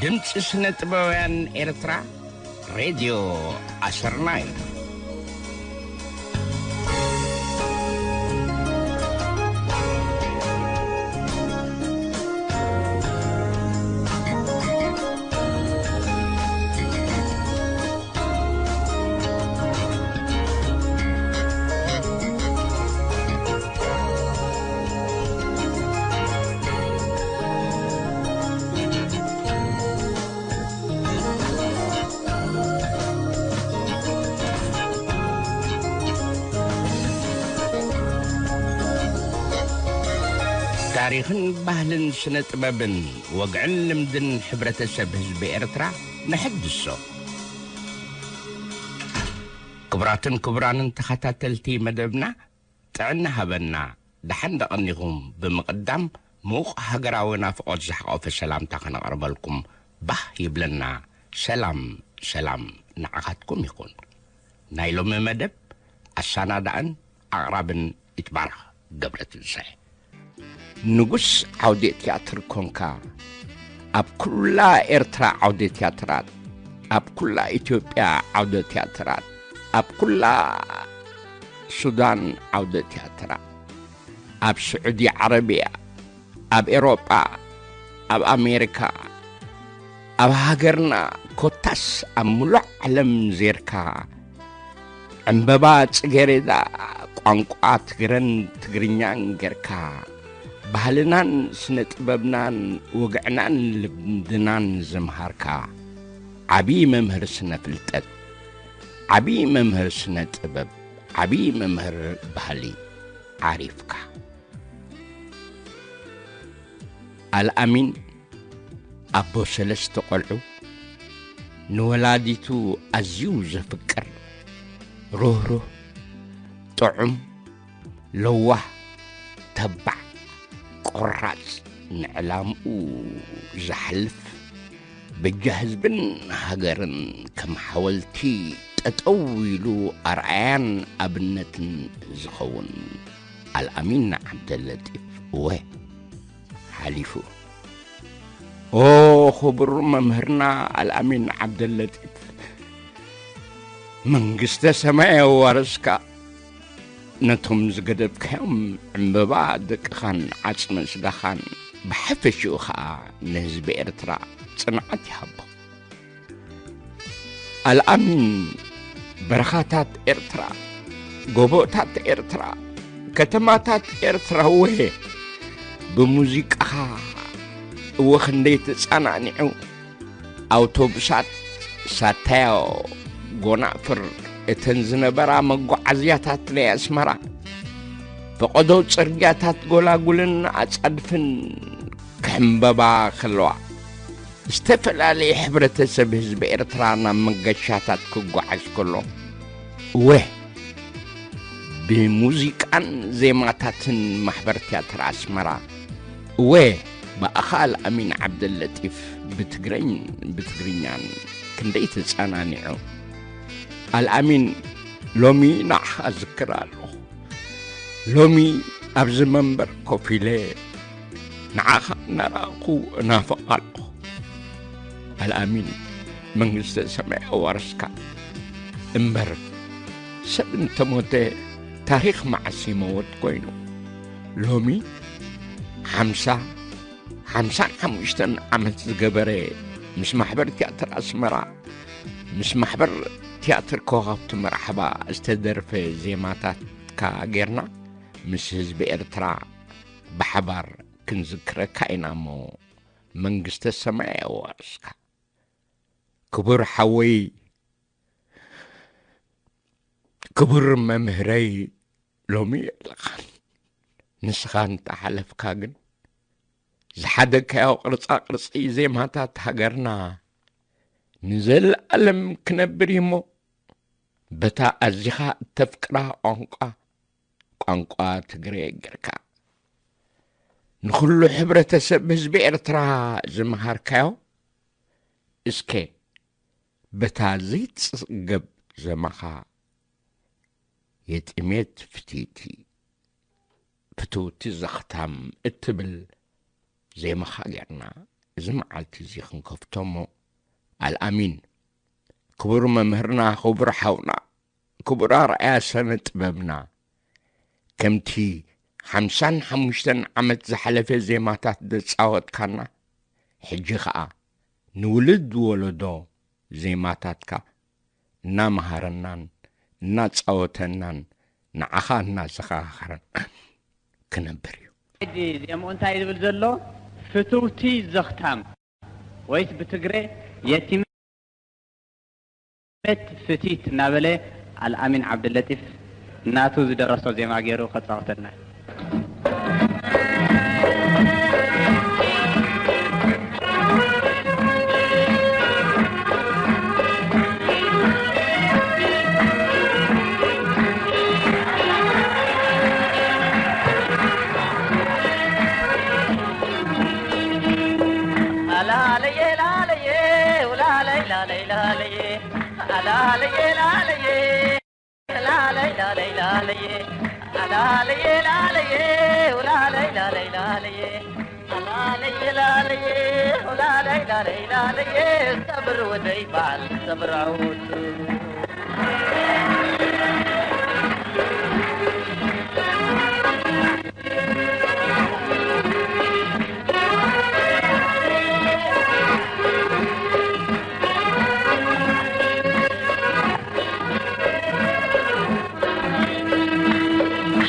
ድምፂ ስነ ጥበባውያን ኤርትራ፣ ሬድዮ ኣሰርናይ። ታሪኽን ባህልን ስነ ጥበብን፣ ወግዕን ልምድን ሕብረተሰብ ህዝቢ ኤርትራ ንሕድሶ። ክቡራትን ክቡራንን ተኸታተልቲ መደብና፣ ጥዕና ሃበና፣ ደሓን ደቐኒኹም ብምቕዳም፣ ምዉቕ ሃገራዊ ናፍቖት ዝሓቖፈ ሰላምታ ከነቕርበልኩም ባህ ይብለና። ሰላም፣ ሰላም ንዓኻትኩም ይኹን። ናይ ሎሚ መደብ ኣሰናዳእን ኣቕራብን ይትባረኽ ገብረትንሳኤ። ንጉስ ዓውደ ትያትር ኮንካ፣ ኣብ ኩላ ኤርትራ ዓውደ ትያትራት፣ ኣብ ኩላ ኢትዮጵያ ዓውደ ትያትራት፣ ኣብ ኩላ ሱዳን ዓውደ ትያትራት፣ ኣብ ስዑዲ ዓረብያ፣ ኣብ ኤሮጳ፣ ኣብ ኣሜሪካ፣ ኣብ ሃገርና፣ ኮታስ ኣብ ምሉእ ዓለም ዜርካ፣ ዕምበባ ጽጌሬዳ ቋንቋ ትግረን ትግርኛን ጌርካ፣ ባህልናን ስነ ጥበብናን ወግዕናን ልምድናን ዘምሃርካ፣ ዓቢ መምህር ስነ ፍልጠት፣ ዓቢ መምህር ስነ ጥበብ፣ ዓቢ መምህር ባህሊ ዓሪፍካ። ኣልኣሚን ኣቦ ሰለስተ ቆልዑ፣ ንወላዲቱ ኣዝዩ ዘፍቅር፣ ርህሩህ፣ ጥዑም፣ ለዋህ፣ ተባዕ፣ ቆራጽ፣ ንዕላምኡ ዝሓልፍ፣ በጃ ህዝብን ሃገርን ከም ሓወልቲ ጠጠው ኢሉ ኣርኣያን ኣብነትን ዝኸውን ኣልኣሚን ዓብደለጢፍ፣ እወ፣ ሓሊፉ። ኦ፣ ክቡር መምህርና ኣልኣሚን ዓብደለጢፍ፣ መንግስተ ሰማይ ኣዋርስካ። ነቶም ዝገደፍካዮም ዕምበባ ደቅኻን ዓጽመ ስጋኻን፣ ብሓፈሽኡ ኸኣ ንህዝቢ ኤርትራ ጽንዓት ይሃቦ። ኣልኣሚን፣ በረኻታት ኤርትራ፣ ጎቦታት ኤርትራ፣ ከተማታት ኤርትራ፣ ወየ ብሙዚቃኻ እወ ክንደይ ተጸናኒዑ። ኣውቶቡሳት ሳታዮ፣ ጎናፍር፣ እተን ዝነበራ መጓዓዝያታት ናይ ኣስመራ፣ ፈቐዶ ጽርግያታት ጎላጉልን ኣጻድፍን ክሕምበባ ከለዋ፣ ዝተፈላለየ ሕብረተሰብ ህዝቢ ኤርትራ ናብ መገሻታት ክጓዓዝ ከሎ፣ እወ፣ ብሙዚቃን ዜማታትን ማሕበር ትያትር ኣስመራ፣ እወ፣ ብኣኻ ኣልኣሚን ዓብደለጢፍ ብትግረኝ፣ ብትግርኛን ክንደይ ተጸናኒዑ። ኣልኣሚን፣ ሎሚ ንዓኻ እዝክር ኣለኹ። ሎሚ ኣብዚ መንበር ኮፍ ኢለ ንዓኻ እናረኣኹ እናፈቕ ኣለኹ። ኣልኣሚን፣ መንግስተ ሰማይ ኣዋርስካ። እምበር፣ ሰብ እንተሞተ ታሪኽ መዓስ ይመወት ኮይኑ? ሎሚ ሓምሳ፣ ሓምሳን ሓሙሽተን ዓመት ዝገበረ፣ ምስ ማሕበር ትያትር ኣስመራ፣ ምስ ማሕበር ትያትር ኮኸብቲ መርሓባ ዝተደርፈ ዜማታትካ ጌርና፣ ምስ ህዝቢ ኤርትራ ብሓባር ክንዝክረካ ኢና እሞ፣ መንግስተ ሰማይ ኣዋርስካ። ክቡር ሓወይ፣ ክቡር መምህረይ፣ ሎሚ የለኻን። ንስኻ እንተሓለፍካ ግን፣ ዝሓደግካዮ ቅርጻ ቅርጺ ዜማታት ሃገርና ንዘለኣለም ክነብር እዩ እሞ፣ በታ ኣዚኻ እተፍቅራ ቋንቋ፣ ቋንቋ ትግረ ጌርካ፣ ንኹሉ ሕብረተሰብ ህዝቢ ኤርትራ ዝመሃርካዮ፣ እስከ በታ ዘይትጽገብ ዘማኻ የጥሜት ፍትይቲ፣ ፍትውቲ ዘኽታም እትብል ዜማኻ ጌርና እዚ መዓልቲ እዚ ክንከፍቶ እሞ፣ ኣልኣሚን፣ ክቡር መምህርና፣ ክቡር ሓውና፣ ክቡር ኣርኣያ ሰነ ጥበብና፣ ከምቲ ሓምሳን ሓሙሽተን ዓመት ዝሓለፈ ዜማታት ዘጻወትካና፣ ሕጂ ኸኣ ንውሉድ ወለዶ ዜማታትካ እናመሃረናን እናጻወተናን ንዓኻ እናዘኻኸረን ክነብር እዩ። ሕጂ ዜምኡ እንታይ ዝብል ዘሎ? ፍትውቲ ዘኽታም ወይስ ብትግረ የቲመት ፍቲት እናበለ ኣልኣሚን ዓብደለጢፍ ናቱ ዝደረሶ ዜማ ገይሩ ከጻወተልና።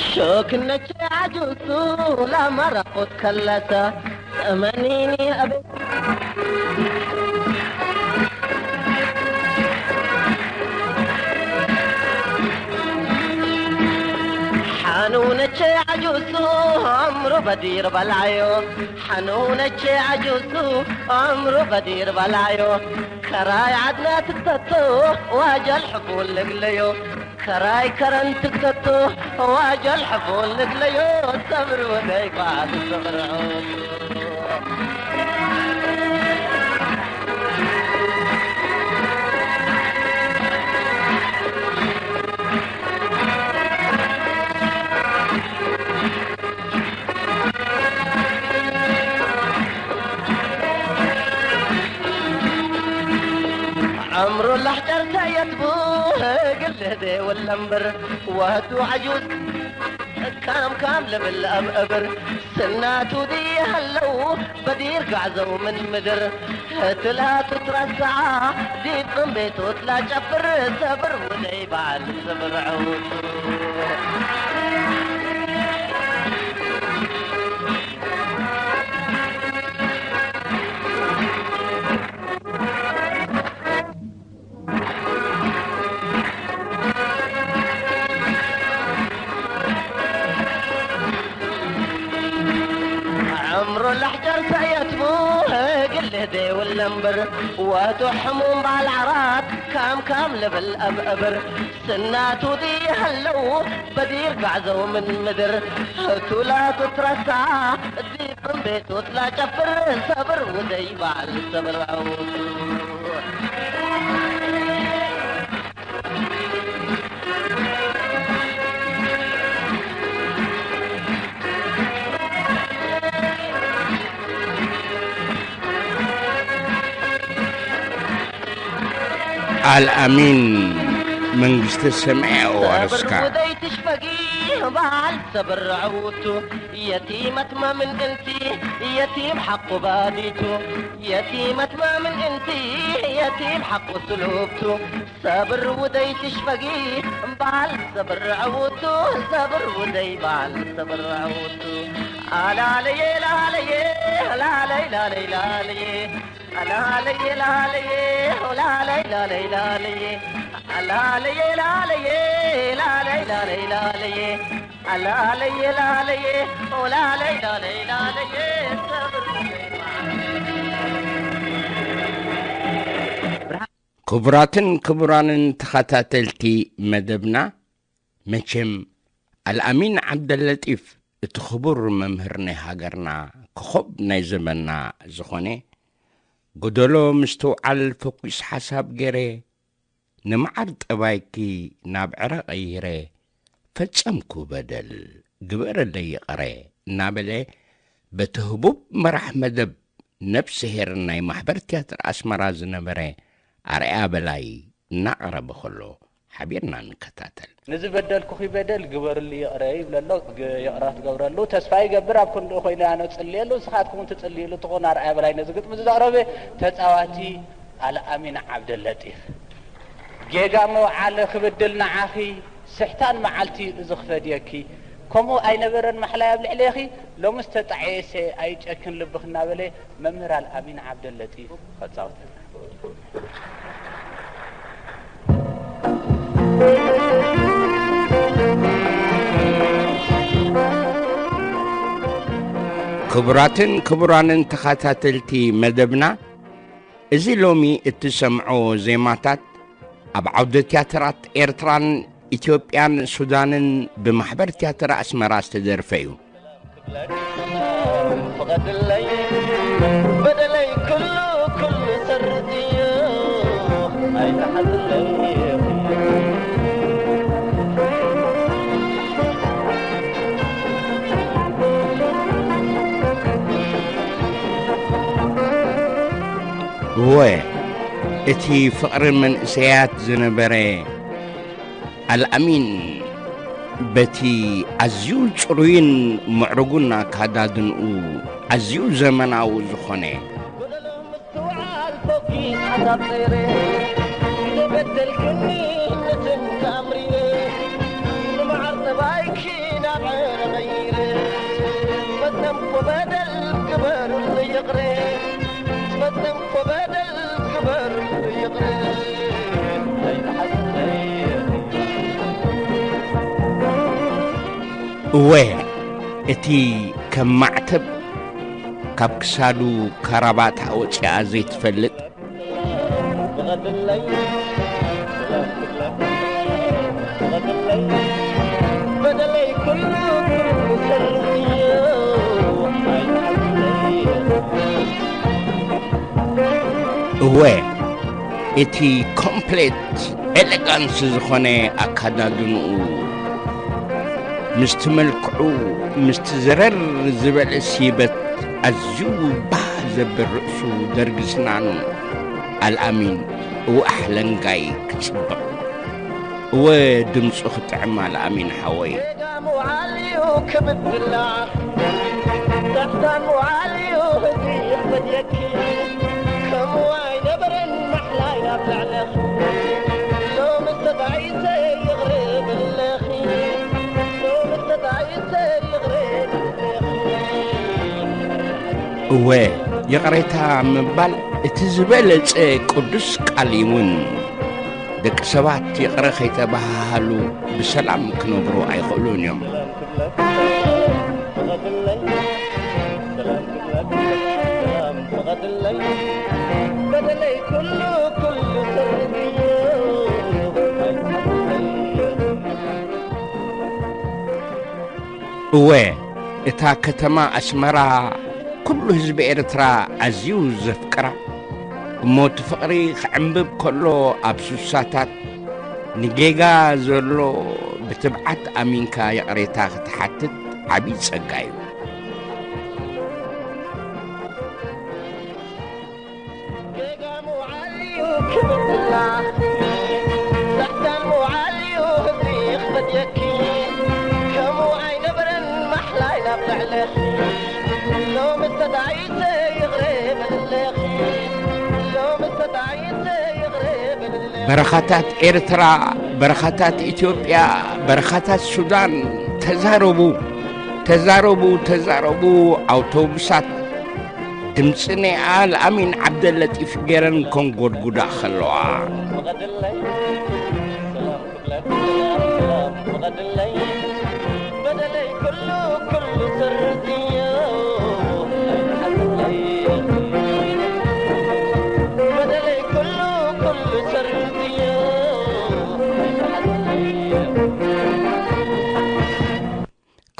ሾክነች ዓጁሱ ላመረቁት ከለሰ እመኒኒ ኣበ ሓኑነች ዓጁሱ ኣምሮ በዲር በላዮ ሓኑነች ዓጁሱ ኣምሮ በዲር በላዮ ከራይ ዓድና ትተቶ ዋጀል ሕፉል ልግለዮ ከራይ ከረን ትከቶ ዋጀል ሕፉል ልግለዮ ሰብር ወደይ ባል ሰብር عمرو الحجر سيتبوه قل هدي ولا مبر وهدو عجوز كام كام لبل أب أبر سناتو دي هلو بدير قعزو من مدر هتلاتو ترسعة دي قنبيتو تلا جفر سبر ودي بعد سبر عود عمرو الحجر سيتبوه قل هدي ولا مبر وتحموم بالعرات كام كام لبل أب أبر سناتو دي هلو بدير قعزو من مدر هتولا تترسع دي قنبيتو تلا جفر سبر ودي بعل سبر عود الأمين መንግስተ ሰማይ ኣዋርስካ። ሰብር ውደይ ትሽፈጊ በዓል ሰብር ዕውቱ የቲመት ማምን እንቲ የቲም ሓቁ ባዲቱ የቲመት ማምን እንቲ የቲም ሓቁ ስሉብቱ ሰብር ውደይ ትሽፈጊ በዓል ሰብር ዕውቱ ሰብር ውደይ በዓል ሰብር ዕውቱ ኣላለየ ላለየ ላለይ ላለይ ላለየ ላለየ ላለየ ላለይ ላለይ ላለየ ላለየ ላለየ ላለይ ላለይ ላለየ ላለየ ላለየ ላለየ ክቡራትን ክቡራንን ተኸታተልቲ መደብና፣ መቸም ኣልኣሚን ዓብደለጢፍ እቲ ክቡር መምህር ናይ ሃገርና፣ ኮኾብ ናይ ዘመንና ዝኾነ፣ ጎደሎ ምስትውዓል ፈኲስ ሓሳብ ገይረ፣ ንመዓር ጠባይኪ ናብ ዕረ ቀይረ፣ ፈጸምኩ በደል፣ ግበረለይ ይቕረ እናበለ፣ በቲ ህቡብ መራሕ መደብ ነብስሄር ናይ ማሕበር ትያትር ኣስመራ ዝነበረ ኣርኣያ በላይ እናቕረበ ከሎ ሓቢርና ንከታተል። ንዝበደልኩኺ በደል ግበርሉ ይቕረ ይብለሎ፣ ግ-፣ ይቕረ ትገብረሉ ተስፋ ይገብር። ኣብ ክንድኡ ኮይነ ኣነ ጽልየሉ፣ ንስኻትኩም እውን ትጽልይሉ ትኾኑ። ኣርኣያ በላይ ነዚ ግጥሚ እዚ ዘቕረበ ተጻዋቲ ኣልኣሚን ዓብደለጢፍ። ጌጋ መውዓሊ ክብድል ንዓኺ፣ ስሕታን መዓልቲ እዩ እዚ ክፈድየኪ። ከምኡ ኣይነበረን ማሕላይ ኣብ ልዕሌኺ፣ ሎምስ ተጣዕየሰ ኣይጨክን ልብኺ እናበለ መምህር ኣልኣሚን ዓብደለጢፍ ከጻውተና። ክቡራትን ክቡራንን ተኸታተልቲ መደብና፣ እዚ ሎሚ እትሰምዖ ዜማታት ኣብ ዓውደ ትያትራት ኤርትራን ኢትዮጵያን ሱዳንን ብማሕበር ትያትር ኣስመራ ዝተደርፈ እዩ። ፍቐድለይ፣ በደለይ ኩሉ ኩሉ ሰርዝዮ፣ ኣይትሓዝለይ። እወ፣ እቲ ፍቕሪ መንእሰያት ዝነበረ ኣልኣሚን፣ በቲ ኣዝዩ ጽሩይን ምዕሩግን ኣካዳድንኡ ኣዝዩ ዘመናዊ ዝኾነ፣ ምስትውዓል ፈኲስ ሓሳብ ጸይረ፣ ዘይበደልክኒ እምነትን ተኣምሪነ፣ ንመዓር ጠባይኪ ናብ ዕረ ቀይረ፣ ፈጸምኩ በደል ግበሩሉ ይቕረ፣ ፈጸምኩ በደል ግበሩሉ ይቕረ፣ ኣይትሓዝለይ። እወ፣ እቲ ከም ማዕተብ ካብ ክሳዱ ካራባታ ወፂኣ ዘይትፈልጥ፣ እወ፣ እቲ ኮምፕሌት ኤሌጋንስ ዝኾነ ኣካዳድንኡ፣ ምስቲ መልክዑ፣ ምስቲ ዘረር ዝበለ ስይበት ኣዝዩ ባህ ዘብል ርእሱ ደርጊ ስናኑ ኣልኣሚን፣ እወ ኣሕለንጋይ ክጽብቕ፣ እወ ድምጹ ክጥዕም ኣልኣሚን ሓወይ። ጌጋ ምውዓል እዩ ክብድላ፣ ዳሕሳን ምውዓል እዩ ህዝቢ ይኽበድየኪ። ከምኡ ኣይነበረን ማሕላይ ኣብ ልዕለኺ፣ ሎሚ ተጣዒሰ ይቕረ በለኺ፣ ሎሚ ተጣዒሰ ይቕረ በለኺ። እወ፣ ይቕሬታ ምባል እቲ ዝበለጸ ቅዱስ ቃል እውን። ደቂ ሰባት ይቕረ ከይተባሃሃሉ ብሰላም ክነብሩ ኣይኽእሉን እዮም። እወ፣ እታ ከተማ ኣስመራ ኩሉ ህዝቢ ኤርትራ ኣዝዩ ዘፍቅራ፣ እሞ እቲ ፍቕሪ ክዕምብብ ከሎ ኣብ ሱሳታት ንጌጋ ዘሎ ብትብዓት ኣሚንካ ይቕሬታ ክትሓትት ዓብዪ ጸጋ እዩ። ጌጋ ምውዓል እዩ ክብድላ፣ ዳሕሳን ምውዓል እዩ ህዝቢ ክፈድየኪ። ከምኡ ኣይነበረን ማሕላይ ናብ ልዕለኺ፣ ሎሚ ተጣዒሰ ይቕረ በለኺ፣ ሎሚ ተጣዒሰ ይቕረ በለኺ። በረኻታት ኤርትራ፣ በረኻታት ኢትዮጵያ፣ በረኻታት ሱዳን፣ ተዛረቡ፣ ተዛረቡ፣ ተዛረቡ። ኣውቶቡሳት ድምጺ ናይ ኣልኣሚን ዓብደለጢፍ ገይረን ከንጎድጉዳ ከለዋ።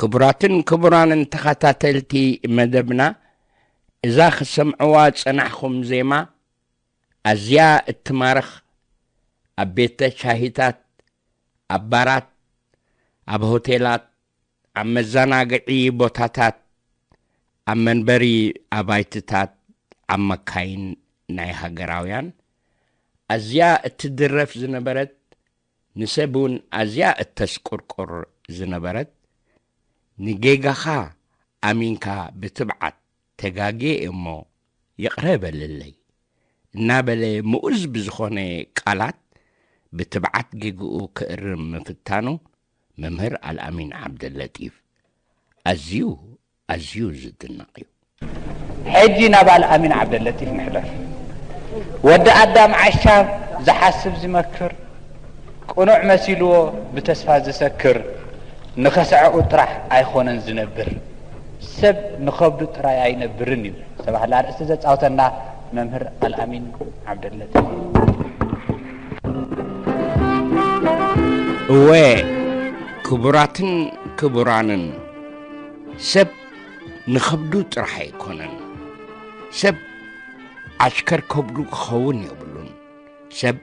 ክቡራትን ክቡራንን ተኸታተልቲ መደብና፣ እዛ ክሰምዕዋ ዝጸናሕኹም ዜማ ኣዝያ እትማርኽ፣ ኣብ ቤተ ሻሂታት፣ ኣብ ባራት፣ ኣብ ሆቴላት፣ ኣብ መዘናግዒ ቦታታት፣ ኣብ መንበሪ ኣባይትታት፣ ኣብ መካይን ናይ ሃገራውያን ኣዝያ እትድረፍ ዝነበረት፣ ንሰብ እውን ኣዝያ እተስቁርቁር ዝነበረት፣ ንጌጋኻ ኣሚንካ ብትብዓት ተጋግየ እሞ ይቕረ በልለይ እናበለ ምኡዝ ብዝኾነ ቃላት ብትብዓት ጌግኡ ክእርም ምፍታኑ መምህር ኣልኣሚን ዓብደለጢፍ ኣዝዩ ኣዝዩ ዝድነቕ እዩ። ሕጂ ናብ ኣልኣሚን ዓብደለጢፍ ንሕለፍ። ወዲ ኣዳም ዓሻ ዝሓስብ ዝመክር፣ ቅኑዕ መሲልዎ ብተስፋ ዝሰክር፣ ንኸስዐኡ ጥራሕ ኣይኮነን ዝነብር፣ ሰብ ንኸብዱ ጥራይ ኣይነብርን እዩ ዝተባህለ ኣርእስቲ ዘጻወተና መምህር ኣልኣሚን ዓብደለጢፍ። እወ ክቡራትን ክቡራንን፣ ሰብ ንኸብዱ ጥራሕ ኣይኮነን። ሰብ ዓስከር ከብዱ ክኸውን የብሉን። ሰብ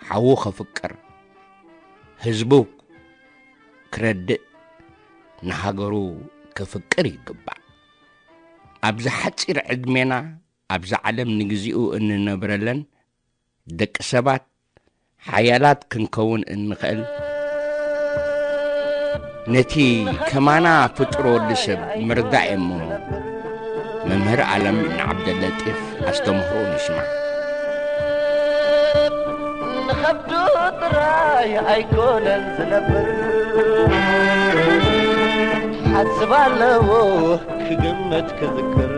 ሓዉ ኸፍቅር፣ ህዝቡ ክረድእ፣ ንሃገሩ ከፍቅር ይግባእ። ኣብዚ ሓጺር ዕድሜና፣ ኣብዛ ዓለም ንግዚኡ እንነብረለን ደቂ ሰባት ሓያላት ክንከውን እንኽእል፣ ነቲ ከማና ፍጡር ወዲ ሰብ ምርዳእ እሞ፣ መምህር ኣለም ንዓብደለጢፍ ኣስተምህሮ ንስማዕ። ንኸብዱ ጥራይ ኣይኮነን ዝነብር፣ ሓስብ ኣለዎ ክግምት ክዝክር።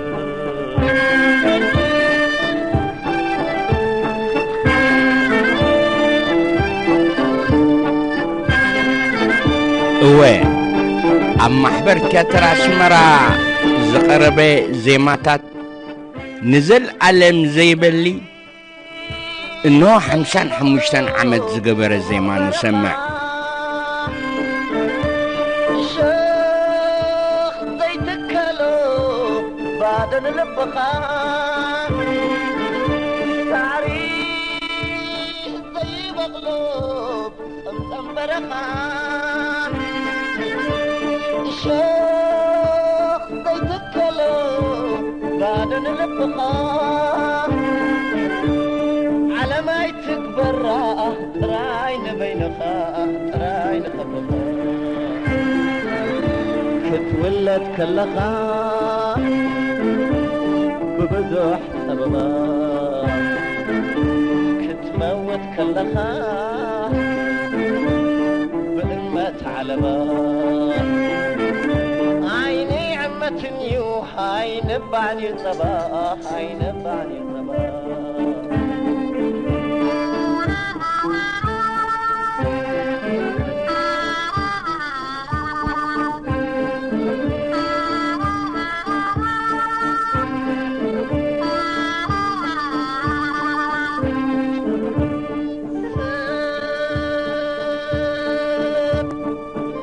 እወ፣ ኣብ ማሕበር ቲያትር ኣስመራ ዝቐረበ ዜማታት ንዘልኣለም ዘይበሊ እንሆ ሓምሳን ሓሙሽተን ዓመት ዝገበረ ዜማ ንሰምዕ። ሸኽ ዘይትከሎ ባዶ ንልብኻ፣ ሳዕሪ ዘይበቕሎ ጸምጸም በረኻ፣ ሸኽ ዘይትከሎ ባዶ ንልብኻ፣ ዓለም ኣይትግበራ ጥራይ ንበይንኻ፣ ጥራይ ንኸብድኻ። ክትውለድ ከለኻ ብብዙሕ ጸበባ፣ ክትመውት ከለኻ ብእመት ዓለባ። ዓይኒ ዕመትን እዩ፣ ኣይንባዕን እዩ ጸባ፣ ኣይንባዕን እዩ ጸባ።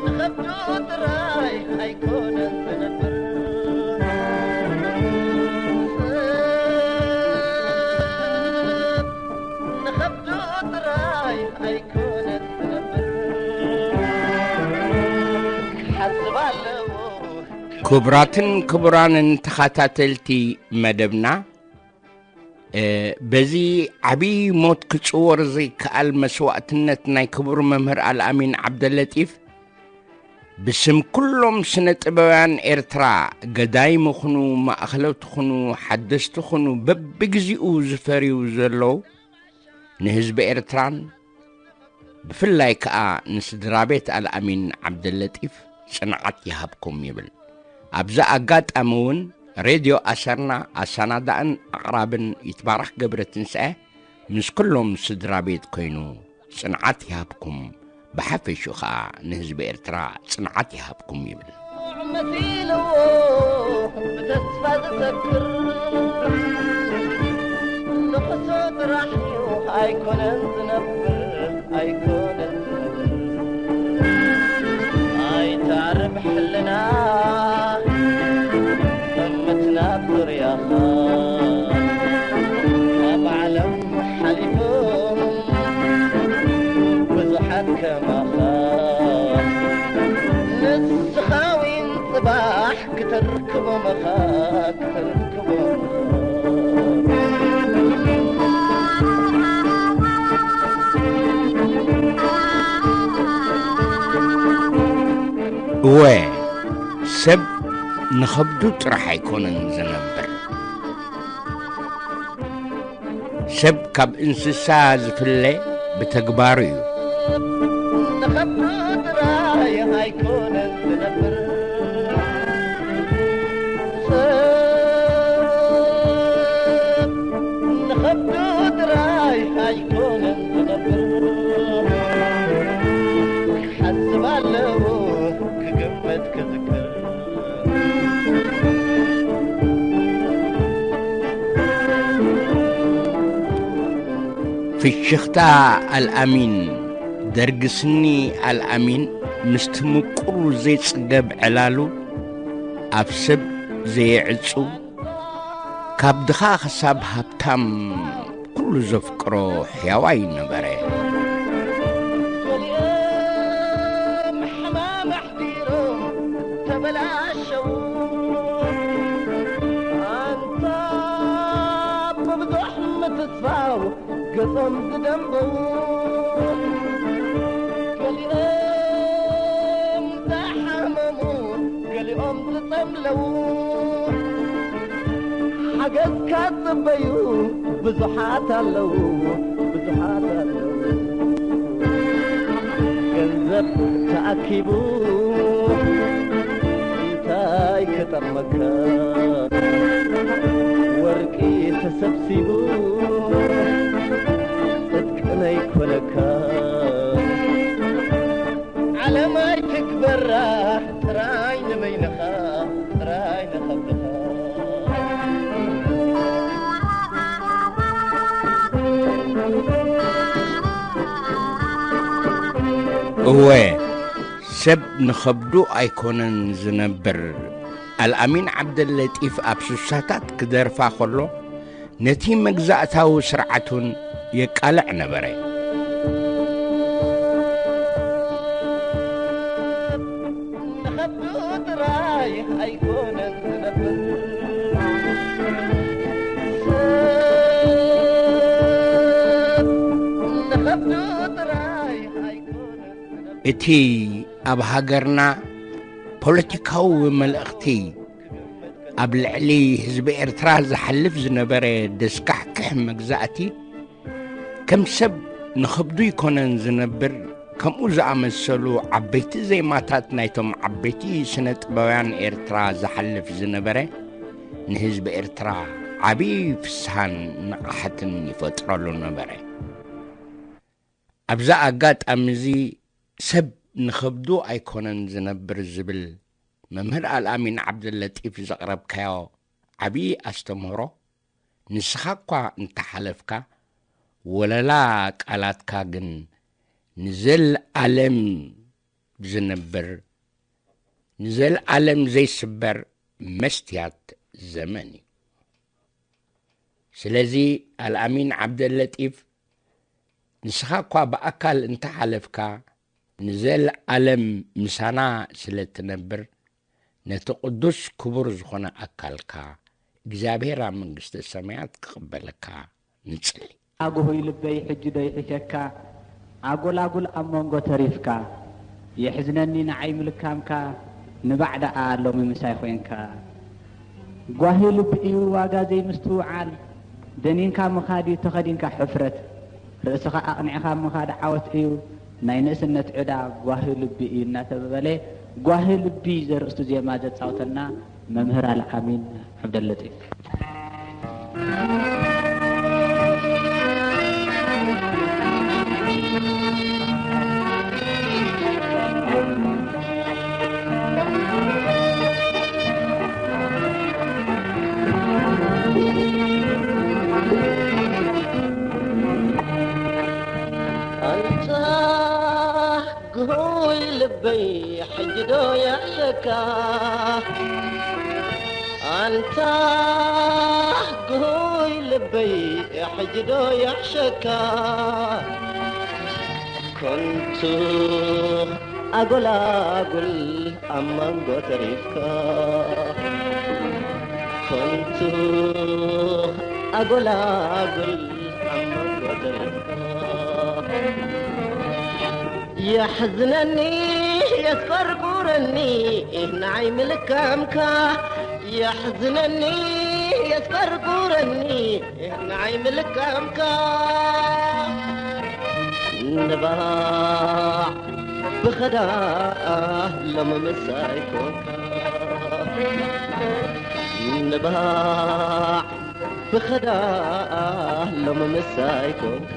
ንኸብዱ ጥራይ ኣይኮነን ዝነብር፣ ንኸብዱ ጥራይ ኣይኮነን ዝነብር፣ ክሓስብ ኣለዎ። ክቡራትን ክቡራንን ተኸታተልቲ መደብና፣ እ፣ በዚ ዓብዪ ሞት ክጽወር ዘይከኣል መስዋእትነት ናይ ክቡር መምህር ኣልኣሚን ዓብደለጢፍ፣ ብስም ኩሎም ስነ ጥበባውያን ኤርትራ፣ ገዳይም ኹኑ፣ ማእኸሎት ኹኑ፣ ሓደስቲ ኹኑ፣ በብግዚኡ ዝፈርዩ ዘለዉ ንህዝቢ ኤርትራን ብፍላይ ከኣ ንስድራ ቤት ኣልኣሚን ዓብደለጢፍ ጽንዓት ይሃብኩም ይብል። ኣብዚ ኣጋጣሚ እውን ሬድዮ ኣሰርና ኣሰናዳእን ኣቕራብን ይትባረኽ ገብረትንሳኤ ምስ ኩሎም ስድራ ቤት ኮይኑ ጽንዓት ይሃብኩም፣ ብሓፈሽኡ ከኣ ንህዝቢ ኤርትራ ጽንዓት ይሃብኩም ይብል። መሲልዎ ብተስፋ ዝሰክር፣ ንኽሱ ጥራሕ እዩ ኣይኮነን ዝነብር፣ ኣይኮነን ዝነብር። ኣይታርብ ሕልና፣ እምትና ዙርያኻ ኣብ ዓለም ሓሊፎም ብዙሓት ከማኻ፣ ንስኻ ዊን ጽባሕ ክትርክቦም ኢኻ፣ ክትርክቦም ኢኻ። እወ፣ ሰብ ንኸብዱ ጥራሕ ኣይኮነን ዝነብር። ሰብ ካብ እንስሳ ዝፍለ ብተግባሩ እዩ። ንኸብዱ ጥራይ ኣይኮነን ዝነብር። ሰብ ንኸብዱ ጥራይ ኣይኮነን ዝነብር። ክሓስብ ኣለዎ ክግምት ክዝክር። ፍሽኽታ ኣልኣሚን፣ ደርጊ ስኒ ኣልኣሚን ምስቲ ምቁር ዘይጽገብ ዕላሉ ኣብ ሰብ ዘየዕጹ፣ ካብ ድኻ ክሳብ ሃብታም ኩሉ ዘፍቅሮ ሕያዋይ ነበረ። ገሊኦም ሕማም ኣሕዲሮም ተበላሸዉ። ኣንታ ብብዙሕ ምትስፋው ገጾም ዝደንበዉ። ገሊኦም ዝሓመሙ፣ ገሊኦም ዝጸምለዉ። ሓገዝካ ዝጽበዩ ብዙሓት ኣለዉ፣ ብዙሓት ኣለዉ። ገንዘብ ተኣኪቡ እንታይ ክጠቕመካ? ወርቂ ተሰብሲቡ ጽድቂ ነይኮነካ። ዓለም ኣይትግበራ ጥራይ ንበይንኻ፣ ጥራይ ንኸብድኻ። እወ፣ ሰብ ንኸብዱ ኣይኮነን ዝነብር። ኣልኣሚን ዓብደለጢፍ ኣብ ሱሳታት ክደርፋ ከሎ፣ ነቲ መግዛእታዊ ስርዓት እውን የቃልዕ ነበረ። ንኸብዱ ጥራይ ኣይኮነን ዝነብር። ሰብ ንኸብዱ ጥራይ ኣይኮነን ዝነብር። እቲ ኣብ ሃገርና ፖለቲካዊ መልእኽቲ ኣብ ልዕሊ ህዝቢ ኤርትራ ዝሓልፍ ዝነበረ ደስካሕክሕ መግዛእቲ፣ ከም ሰብ ንኸብዱ ይኮነን ዝነብር፣ ከምኡ ዝኣመሰሉ ዓበይቲ ዜማታት ናይቶም ዓበይቲ ስነ ጥበባውያን ኤርትራ ዝሓልፍ ዝነበረ፣ ንህዝቢ ኤርትራ ዓቢ ፍስሃን ንቕሓትን ይፈጥረሉ ነበረ። ኣብዛ ኣጋጣሚ እዚ፣ ሰብ ንኸብዱ ኣይኮነን ዝነብር ዝብል መምህር ኣልኣሚን ዓብደለጢፍ ዘቕረብካዮ ዓብዪ ኣስተምህሮ፣ ንስኻ እኳ እንተሓለፍካ፣ ወለላ ቃላትካ ግን ንዘለኣለም ዝነብር፣ ንዘለኣለም ዘይስበር መስትያት ዘመን እዩ። ስለዚ ኣልኣሚን ዓብደለጢፍ፣ ንስኻ እኳ ብኣካል እንተሓለፍካ፣ ንዘለኣለም ምሳና ስለ እትነብር፣ ነቲ ቅዱስ ክቡር ዝኾነ ኣካልካ እግዚኣብሔር ኣብ መንግስተ ሰማያት ክቕበለካ ንጽሊ። ኣጉሁይ ልበይ ሕጂ ዶ ይሕሸካ? ኣጎላጉል ኣብ መንጎ ተሪፍካ። የሕዝነኒ ንዓይ ምልካምካ፣ ንባዕ ደኣ ሎሚ ምሳይ ኾይንካ። ጓሂ ልቢ እዩ ዋጋ ዘይምስትውዓል፣ ደኒንካ ምኻድ እዩ ተኸዲንካ ሕፍረት፣ ርእስኻ ኣቕኒዕኻ ምኻድ ዓወት እዩ፣ ናይ ንእስነት ዕዳ ጓሂ ልቢ እዩ እናተበለ፣ ጓሂ ልቢ ዘርእስቱ ዜማ ዘጻውተና መምህር ኣልኣሚን ዓብደለጢፍ። ኣንታ ግሁይ ልበይ ሕጂ ዶ ይሕሸካ? ኣንታ ግሁይ ልበይ ሕጂ ዶ ይሕሸካ? ከንቱ ኣጎላጉል ኣብ መንጎ ተሪፍካ። ከንቱ ኣጎላጉል ኣብ መንጎ ተሪፍካ። የሕዝነኒ የስፈርቁረኒ ንዓይ ምልካምካ የሕዝነኒ የስፈርቁረኒ ንዓይ ምልካምካ ንባዕ ብኸዳ ሎሚ ምሳይ ኮንካ ንባዕ ብኸዳ ሎሚ ምሳይ ኮንካ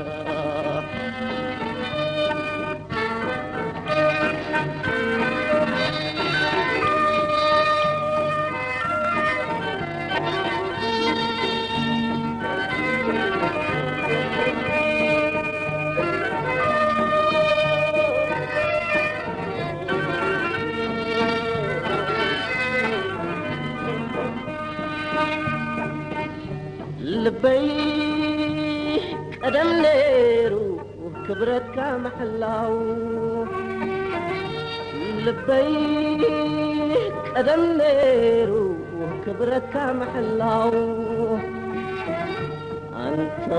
ልበይ ቀደም ነይሩ ክብረትካ ምሕላው ልበይ ቀደም ነይሩ ክብረትካ ምሕላው ኣንታ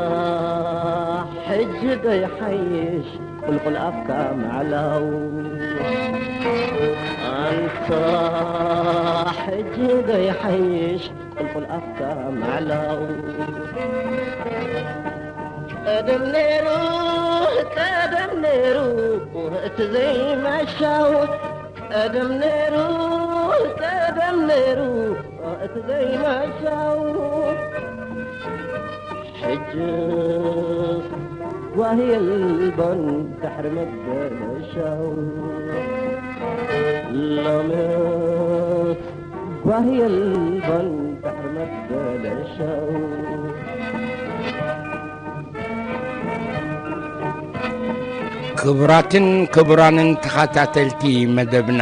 ሕጂ ዶ ይሓይሽ ቁልቁል ኣፍካ ምዕላው ኣንታ ሕጂ ዶ ይሓይሽ ቁልቁል ኣፍካ ምዕላው ቀደም ነይሩ ቀደም ነይሩ እቲ ዘይመሻው ቀደም ነይሩ ቀደም ነይሩ እቲ ዘይመሻው ሕጅስ ጓሂ የልቦን ድሕሪ መበለሻው ሎምስ ጓሂ የልቦን ድሕሪ መበለሻው ክቡራትን ክቡራንን ተኸታተልቲ መደብና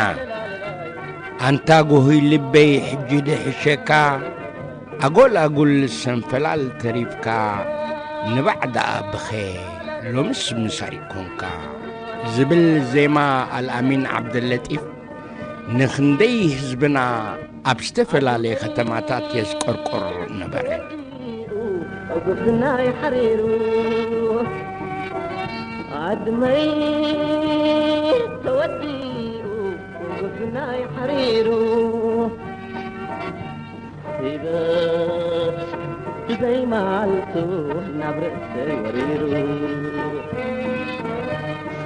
ኣንታ ጉሁይ ልበይ ሕጂ ድሕሸካ ኣጎል ኣጉል ሰንፈላል ተሪፍካ ንባዕ ደኣ ብኸ ሎምስ ምሳይ ኮንካ ዝብል ዜማ ኣልኣሚን ዓብደለጢፍ ንኽንደይ ህዝብና ኣብ ዝተፈላለየ ከተማታት የዝቆርቆር ነበረ። ጉስናይ ሓሪሩ ዓድመይ ተወዲኡ ጉስናይ ሓሪሩ ሲበት ብዘይ መዓልቱ ናብ ርእሰይ ወሪሩ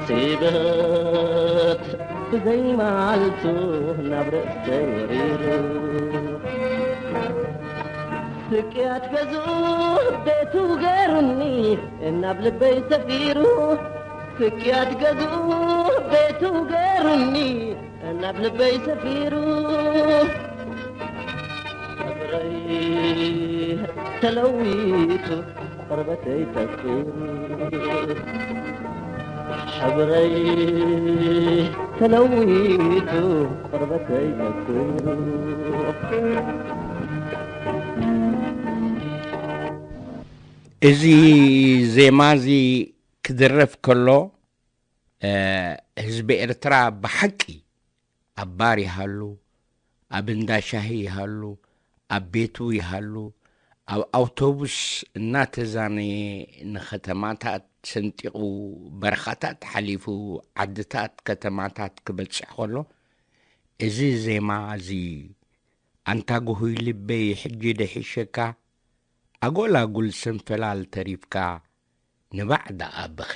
ሲበት ብዘይ መዓልቱ ናብ ርእሰይ ወሪሩ ስቅያት ገዝኡ ቤቱ ገሩኒ እናብ ልበይ ሰፊሩ ስቅያት ገዝኡ ቤቱ ገሩኒ እናብ ልበይ ሰፊሩ ሕብረይ ተለዊጡ ቆርበተይ ጠፊሩ ሕብረይ ተለዊጡ ቆርበተይ ጠፊሩ እዚ ዜማ እዚ ክድረፍ ከሎ ህዝቢ ኤርትራ ብሓቂ ኣብ ባር ይሃሉ፣ ኣብ እንዳ ሻሂ ይሃሉ፣ ኣብ ቤቱ ይሃሉ፣ ኣብ ኣውቶቡስ እናተዛነየ ንኸተማታት ሰንጢቑ በረኻታት ሓሊፉ ዓድታት ከተማታት ክበጽሕ ከሎ እዚ ዜማ እዚ ኣንታ ጉሁይ ልበይ ሕጂ ደሒሸካ ኣጎላጉል ሰንፈላል ተሪፍካ ንባዕ ደኣ ብኸ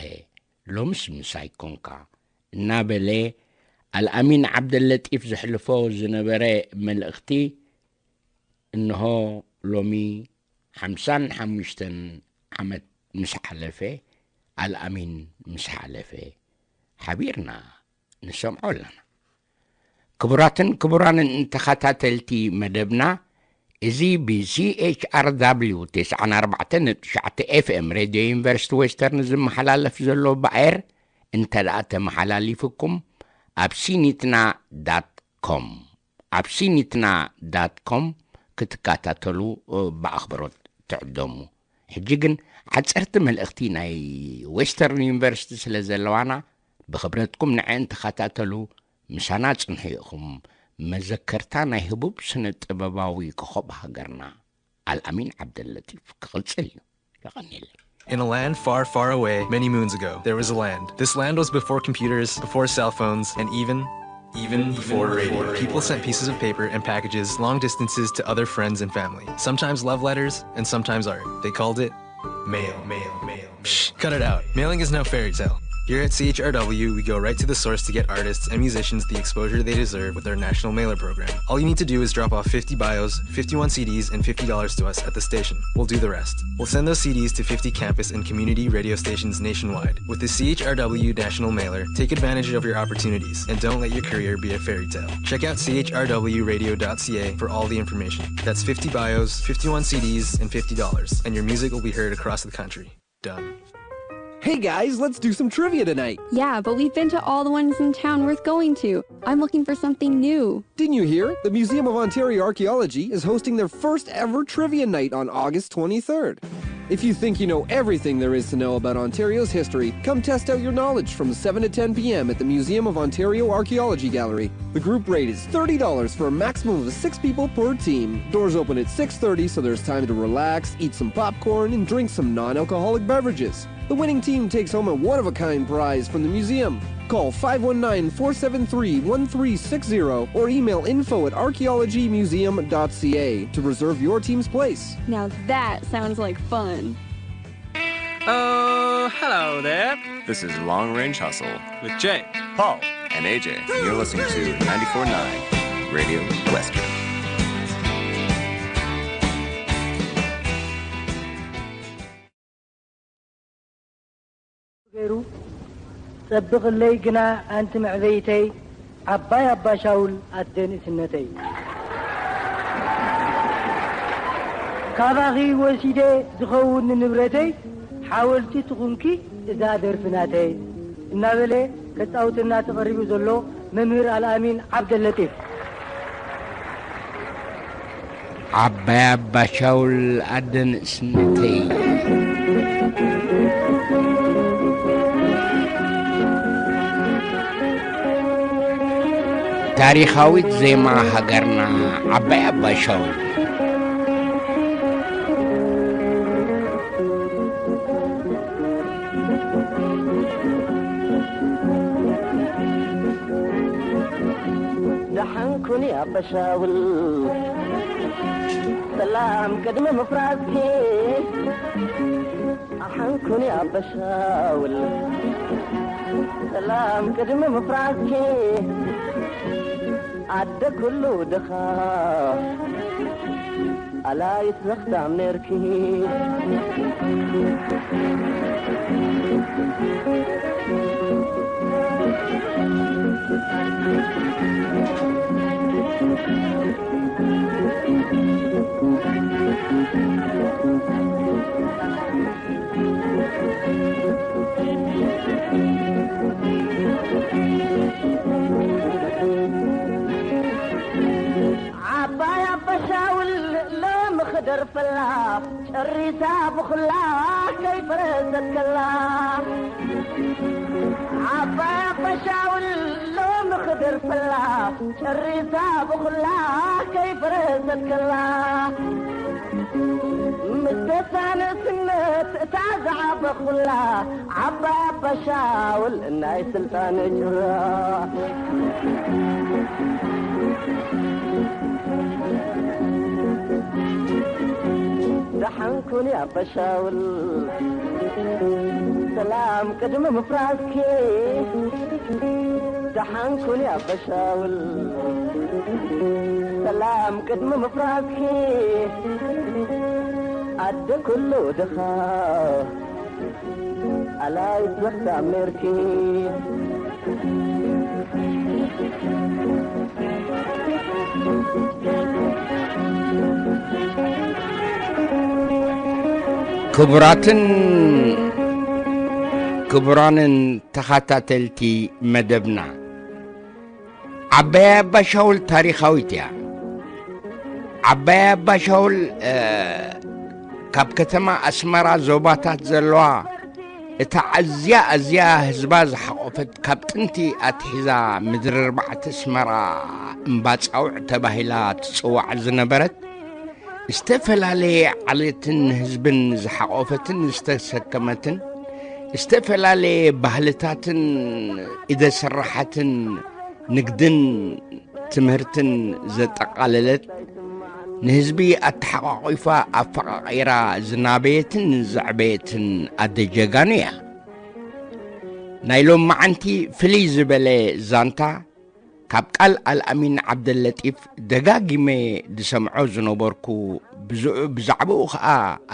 ሎምስ ምሳይ ኮንካ እናበለ ኣልኣሚን ዓብደለጢፍ ዘሕልፎ ዝነበረ መልእኽቲ እንሆ ሎሚ ሓምሳን ሓሙሽተን ዓመት ምስ ሓለፈ ኣልኣሚን ምስ ሓለፈ ሓቢርና ንሰምዖ ኣለና። ክቡራትን ክቡራንን ተኸታተልቲ መደብና እዚ ብ C H R W ተስዓን ኣርባዕተን ነጥቢ ትሽዓተ F M ሬድዮ ዩኒቨርሲቲ ዌስተርን ዝመሓላለፍ ዘሎ ብኣየር እንተ ደኣ ተመሓላሊፍኩም ኣብ ሲኒትና ዳት ኮም ኣብ ሲኒትና ዳት ኮም ክትከታተሉ ብኣኽብሮት ትዕደሙ። ሕጂ ግን ሓፀርቲ መልእኽቲ ናይ ዌስተርን ዩኒቨርሲቲ ስለ ዘለዋና ብኽብረትኩም ንዐን ተኸታተሉ። ምሳና ጽንሑ ኢኹም። መዘከርታ ናይ ህቡብ ስነ ጥበባዊ ኮኾብ ሃገርና ኣልኣሚን ዓብደለጢፍ ክቕጽል እዩ። የቐንየለይ። In a land far, far away, many moons ago, there was a land. This land was before computers, before cell phones, and even Even before radio, people sent pieces of paper and packages long distances to other friends and family, sometimes love letters and sometimes art. They called it mail. Mail, mail. Psh, cut it out. Mailing is no fairy tale. Here at C H R W, we go right to the source to get artists and musicians the exposure they deserve with our national mailer program. All you need to do is drop off fifty bios, fifty-one C Ds, and fifty dollars to us at the station. We'll do the rest. We'll send those C Ds to fifty campus and community radio stations nationwide. With the C H R W National Mailer, take advantage of your opportunities and don't let your career be a fairy tale. Check out C H R W radio dot C A for all the information. That's fifty bios, fifty-one C Ds, and fifty dollars, and your music will be heard across the country. Done. Hey guys, let's do some trivia tonight. Yeah, but we've been to all the ones in town worth going to. I'm looking for something new. Didn't you hear? The Museum of Ontario Archaeology is hosting their first ever trivia night on August twenty-third. If you think you know everything there is to know about Ontario's history, come test out your knowledge from seven to ten p m at the Museum of Ontario Archaeology Gallery. The group rate is thirty dollars for a maximum of six people per team. Doors open at six thirty, so there's time to relax, eat some popcorn, and drink some non-alcoholic beverages. The winning team takes home a one-of-a-kind prize from the museum. Call five one nine, four seven three, one three six zero or email info at archaeologymuseum.ca to reserve your team's place. Now that sounds like fun. Oh, hello there. This is Long Range Hustle with Jay, Paul, and A J. You're listening to ninety-four nine Radio Western. ገይሩ ጸብቕለይ ግና ኣንቲ መዕበይተይ ዓባይ ኣባ ሻውል ኣደ ንእስነተይ ካባኺ ወሲደ ዝኸውን ንንብረተይ ሓወልቲ ትኹንኪ እዛ ደርፊ ናተይ እናበለ ከጻውተና ተቐሪቡ ዘሎ መምህር ኣልኣሚን ዓብደለጢፍ ዓባይ ኣባ ሻውል ኣደ ንእስነተይ ታሪኻዊት ዜማ ሃገርና ዓባይ ኣባ ሻውል ደሓን ኩኒ ኣበሻውል ሰላም ቅድሚ ምፍራስኪ ደሓን ኩኒ ኣበሻውል ሰላም ቅድሚ ምፍራስኪ ኣደ ኩሉ ድኻ ኣላይት ዘኽታም ኔርኪ ዓባይ ኣበሻውል ሎሚ ክደርፈላ ጨሪሳ ብኹላ ከይፈረሰት ከላ ዓባይ ኣበሻውል ሎሚ ክደርፈላ ጨሪሳ ብኹላ ከይፈረሰት ከላ ምስ ደሳ ንእስነት እታ ዝዓበኹላ ዓባይ ኣበሻውል ናይ ስልጣን ጭራ ደሓን ኩኒ ኣበሻውል ሰላም ቅድሚ ምፍራስኪ ደሓን ኩኒ ኣበሻውል ሰላም ቅድሚ ምፍራስኪ ኣደ ኩሉ ድኻ ኣላይት ዘኽታም ኔርኪ ክቡራትን ክቡራንን ተኸታተልቲ መደብና ዓባይ ኣባ ሻውል ታሪኻዊት እያ። ዓባይ ኣባ ሻውል ካብ ከተማ ኣስመራ ዞባታት ዘለዋ እታ ኣዝያ ኣዝያ ህዝባ ዝሓቖፈት ካብ ጥንቲ ኣትሒዛ ምድሪ ኣርባዕተ ኣስመራ እምባፃውዕ ተባሂላ ትፅዋዕ ዝነበረት ዝተፈላለየ ዓሌትን ህዝብን ዝሓቖፈትን ዝተሰከመትን ዝተፈላለየ ባህልታትን ኢደ ስራሓትን ንግድን ትምህርትን ዘጠቓለለት፣ ንህዝቢ ኣተሓቋቒፋ ኣፈቓቒራ ዝናበየትን ዘዕበየትን ኣደ ጀጋኑ እያ። ናይ ሎም መዓንቲ ፍልይ ዝበለ ዛንታ ካብ ቃል ኣልኣሚን ዓብደለጢፍ ደጋጊመ ዝሰምዖ ዝነበርኩ፣ ብዝዑ-፣ ብዛዕባኡ ኸኣ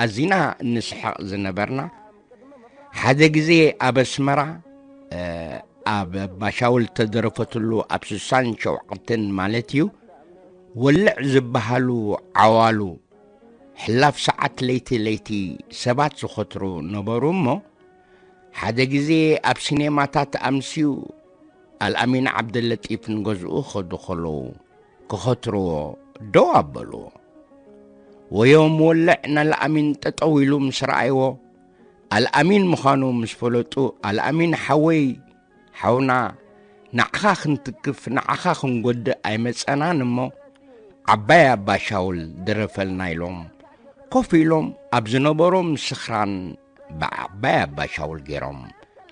ኣዚና እንስሕቕ ዝነበርና፣ ሓደ ግዜ ኣብ ኣስመራ፣ እ፣ ኣብ ኣባሻውል ተደረፈትሉ ኣብ ስሳን ሸውዓተን ማለት እዩ፣ ወልዕ ዝበሃሉ ዓዋሉ ሕላፍ ሰዓት ለይቲ ለይቲ ሰባት ዝኸትሩ ነበሩ እሞ፣ ሓደ ግዜ ኣብ ሲኔማታት ኣምስዩ ኣልኣሚን ዓብደለጢፍ ንገዝኡ ክኸዱ ከለዉ ክኸትርዎ ደው ኣበልዎ። ወዮም ወልዕ ንኣልኣሚን ጠጠው ኢሉ ምስ ረኣይዎ፣ ኣልኣሚን ምዃኑ ምስ ፈለጡ፣ ኣልኣሚን ሓወይ፣ ሓውና፣ ንዓኻ ክንትክፍ፣ ንዓኻ ክንጎድእ ኣይመጸናን እሞ፣ ዓባይ ኣባ ሻውል ድረፈልና ኢሎም፣ ኮፍ ኢሎም ኣብ ዝነበሮም ስኽራን ብዓባይ ኣባ ሻውል ገይሮም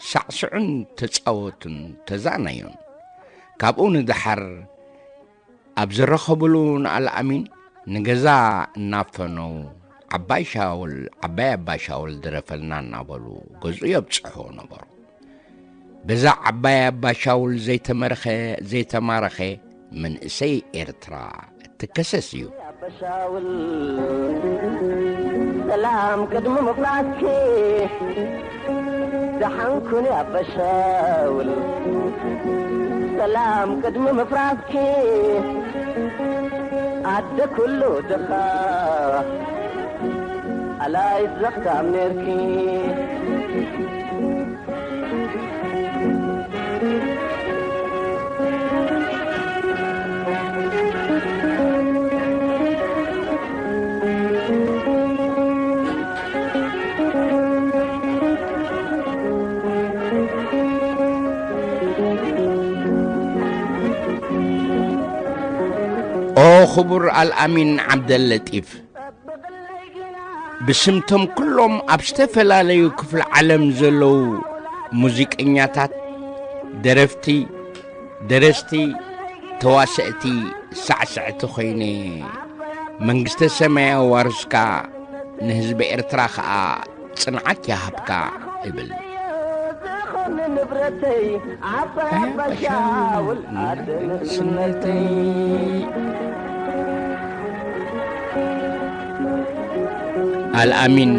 ሳዕስዑን ተጻወቱን ተዛነዩን። ካብኡ ንደሓር ኣብ ዝረኸብሉ ንኣልኣሚን ንገዛ እናፈነው፣ ዓባይ ሻውል፣ ዓባይ ኣባ ሻውል ድረፈልና እናበሉ ገዝኡ የብጽሕዎ ነበሩ። በዛ ዓባይ ኣባ ሻውል ዘይተመርኸ፣ ዘይተማረኸ መንእሰይ ኤርትራ ትከሰስ እዩ። ኣባ ሻውል፣ ሰላም ቅድሚ ምፍራስኪ፣ ደሓን ኩኒ ኣባ ሻውል፣ ሰላም ቅድሚ ምፍራስኪ፣ ኣደ ኩሉ ድኻ ኣላይት ዘኽታም ኔርኪ። ኦ ክቡር ኣልኣሚን ዓብደለጢፍ፣ ብስምቶም ኩሎም ኣብ ዝተፈላለዩ ክፍለ ዓለም ዘለዉ ሙዚቀኛታት፣ ደረፍቲ፣ ደረስቲ፣ ተዋሰእቲ፣ ሳዕስዕቲ ኮይነ፣ መንግስተ ሰማይ ኣዋርስካ፣ ንህዝቢ ኤርትራ ኸኣ ጽንዓት ይሃብካ እብል። ዝኾነ ንብረተይ ዓባይ ኣባ ሻውል ኣደ ንእስነተይ። ኣልኣሚን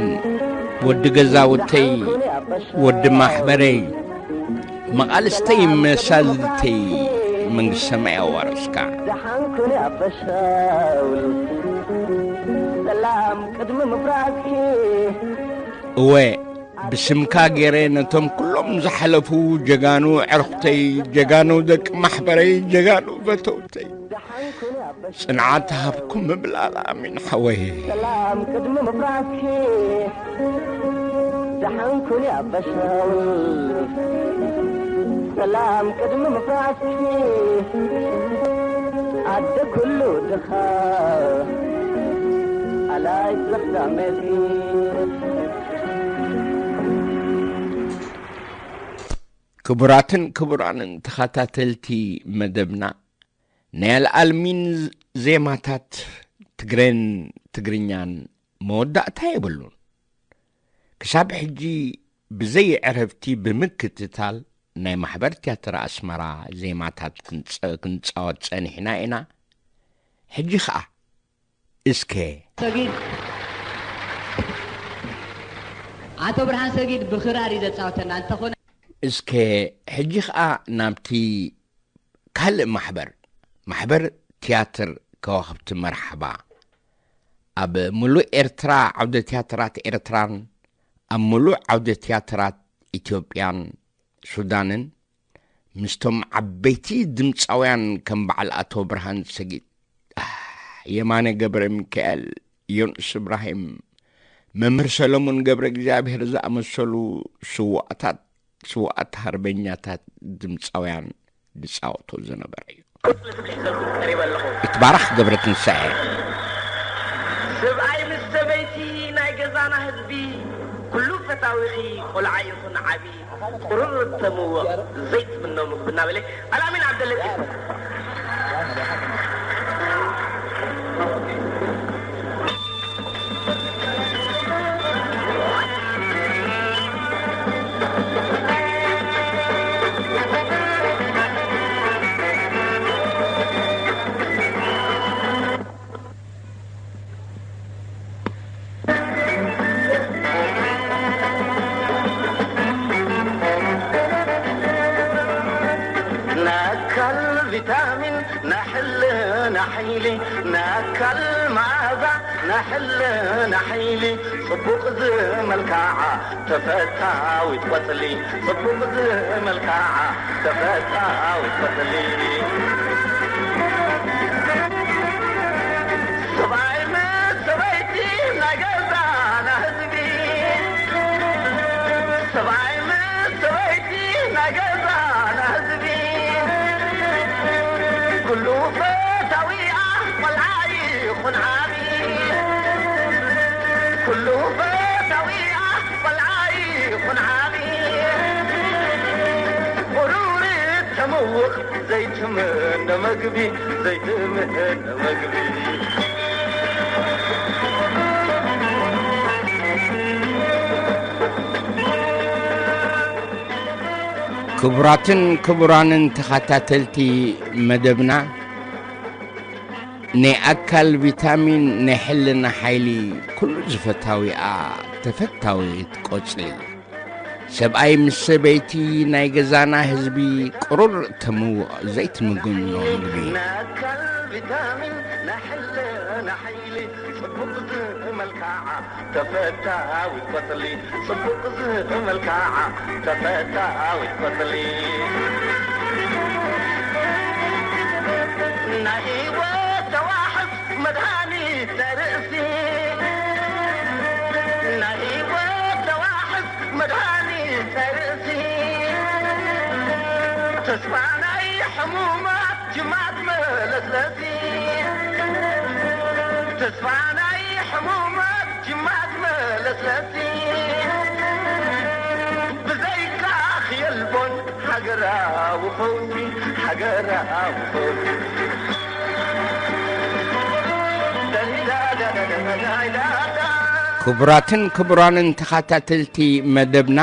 ወዲ ገዛውተይ፣ ወዲ ማሕበረይ፣ መቓልስተይ፣ መሳልልተይ፣ መንግስተ ሰማይ ኣዋርስካ። ደሓን ኩኒ ኣባ ሻውል፣ ሰላም ቅድሚ ምፍራስኪ። እወ፣ ብስምካ ገይረ ነቶም ኩሎም ዝሓለፉ ጀጋኑ ዕርኽተይ፣ ጀጋኑ ደቂ ማሕበረይ፣ ጀጋኑ ፈተውተይ ጽንዓት ሃብኩም እብል ኣልኣሚን ሓወይ። ሰላም ቅድሚ ምፍራስኪ፣ ደሓን ኩኒ ኣባ ሻውል። ሰላም ቅድሚ ምፍራስኪ፣ ኣደ ኩሉ ድኻ ኣላይ ዘኽዳመትኪ። ክቡራትን ክቡራንን ተኸታተልቲ መደብና፣ ናይ ኣልኣልሚን ዜማታት ትግሬን ትግርኛን መወዳእታ የብሉን። ክሳብ ሕጂ ብዘይ ዕረፍቲ ብምክትታል ናይ ማሕበር ትያትር ኣስመራ ዜማታት ክንጸ-፣ ክንጻወት ጸኒሕና ኢና። ሕጂ ኸኣ እስከ ሰጊድ፣ ኣቶ ብርሃን ሰጊድ ብኽራር እዩ ዘጻወተና። እንተኾነ እስከ ሕጂ ኸኣ ናብቲ ካልእ ማሕበር፣ ማሕበር ትያትር ከዋኽብቲ መርሓባ፣ ኣብ ምሉእ ኤርትራ ዓውደ ትያትራት ኤርትራን ኣብ ምሉእ ዓውደ ትያትራት ኢትዮጵያን ሱዳንን ምስቶም ዓበይቲ ድምጻውያን ከም በዓል ኣቶ ብርሃን ሰጊድ፣ ኣህ፣ የማነ ገብረ ሚካኤል፣ ዮኑስ እብራሂም፣ መምህር ሰለሙን ገብረ እግዚኣብሔር ዝኣመሰሉ ስዉኣታት፣ ስዉኣት ሃርበኛታት ድምጻውያን ዝጻወቶ ዝነበረ እዩ። ይትባረኽ ገብረ ትንሳኤ። ሰብኣይ ምስ ሰበይቲ ናይ ገዛና ህዝቢ ኩሉ ፈታዊኺ ቆልዓ ይኹን ዓቢ ቁርር ተምውቕ ዘይትምኖ ምግቢ እናበለ ኣልኣሚን ዓብደለጢፍ። ንኣካል ቪታሚን ናይ ሕልና ሓይሊ ንኣካል መኣዛ ናይ ሕልና ሓይሊ ጽቡቕ ዝመልክዓ ተፈታዊት ቆጽሊ ጽቡቕ ዝመልክዓ ተፈታዊት ቆጽሊ ሰብኣይ ምስ ሰበይቲ ናይ ገዛና ህዝቢ ሰብኣይ ምስ ሰበይቲ ናይ ገዛና ህዝቢ ኩሉ ፈታዊኣ ቆልዓ ይኹን ዓቢ ኩሉ ፈታዊኣ ቆልዓ ይኹን ዓቢ ቁሩር ተምውቕ ዘይትምነ መግቢ ዘይትምነ መግቢ ክቡራትን ክቡራንን ተኸታተልቲ መደብና ናይ ኣካል ቪታሚን ናይ ሕልና ሓይሊ ኩሉ ዝፈታዊኣ ተፈታዊት ቆጽሊ ሰብኣይ ምስ ሰበይቲ ናይ ገዛና ህዝቢ ቅሩር ተምውቕ ዘይትምግኖ ምግቢ ንኣካል ቪታሚን ናይ ሕልና ሓይሊ ጽቡቕ ዝመልክዓ ተፈታዊት ቆጽሊ ጽቡቕ ዝመልክዓ ተፈታዊት ቆጽሊ ናይ ህይወት ተዋሕስ መድሃኒት ናይ ርእሲ ናይ ህይወት ተዋሕስ መድሃኒት ናይ ርእሲ ተስፋ ናይ ሕሙማት ጅማት መለስለሲ ተስፋ ናይ ሕሙማት ጅማት መለስለሲ ብዘይካኽ የልቦን ሃገራዊ ፈውሲ ሃገራዊ ፈውሲ ክቡራትን ክቡራንን ተኸታተልቲ መደብና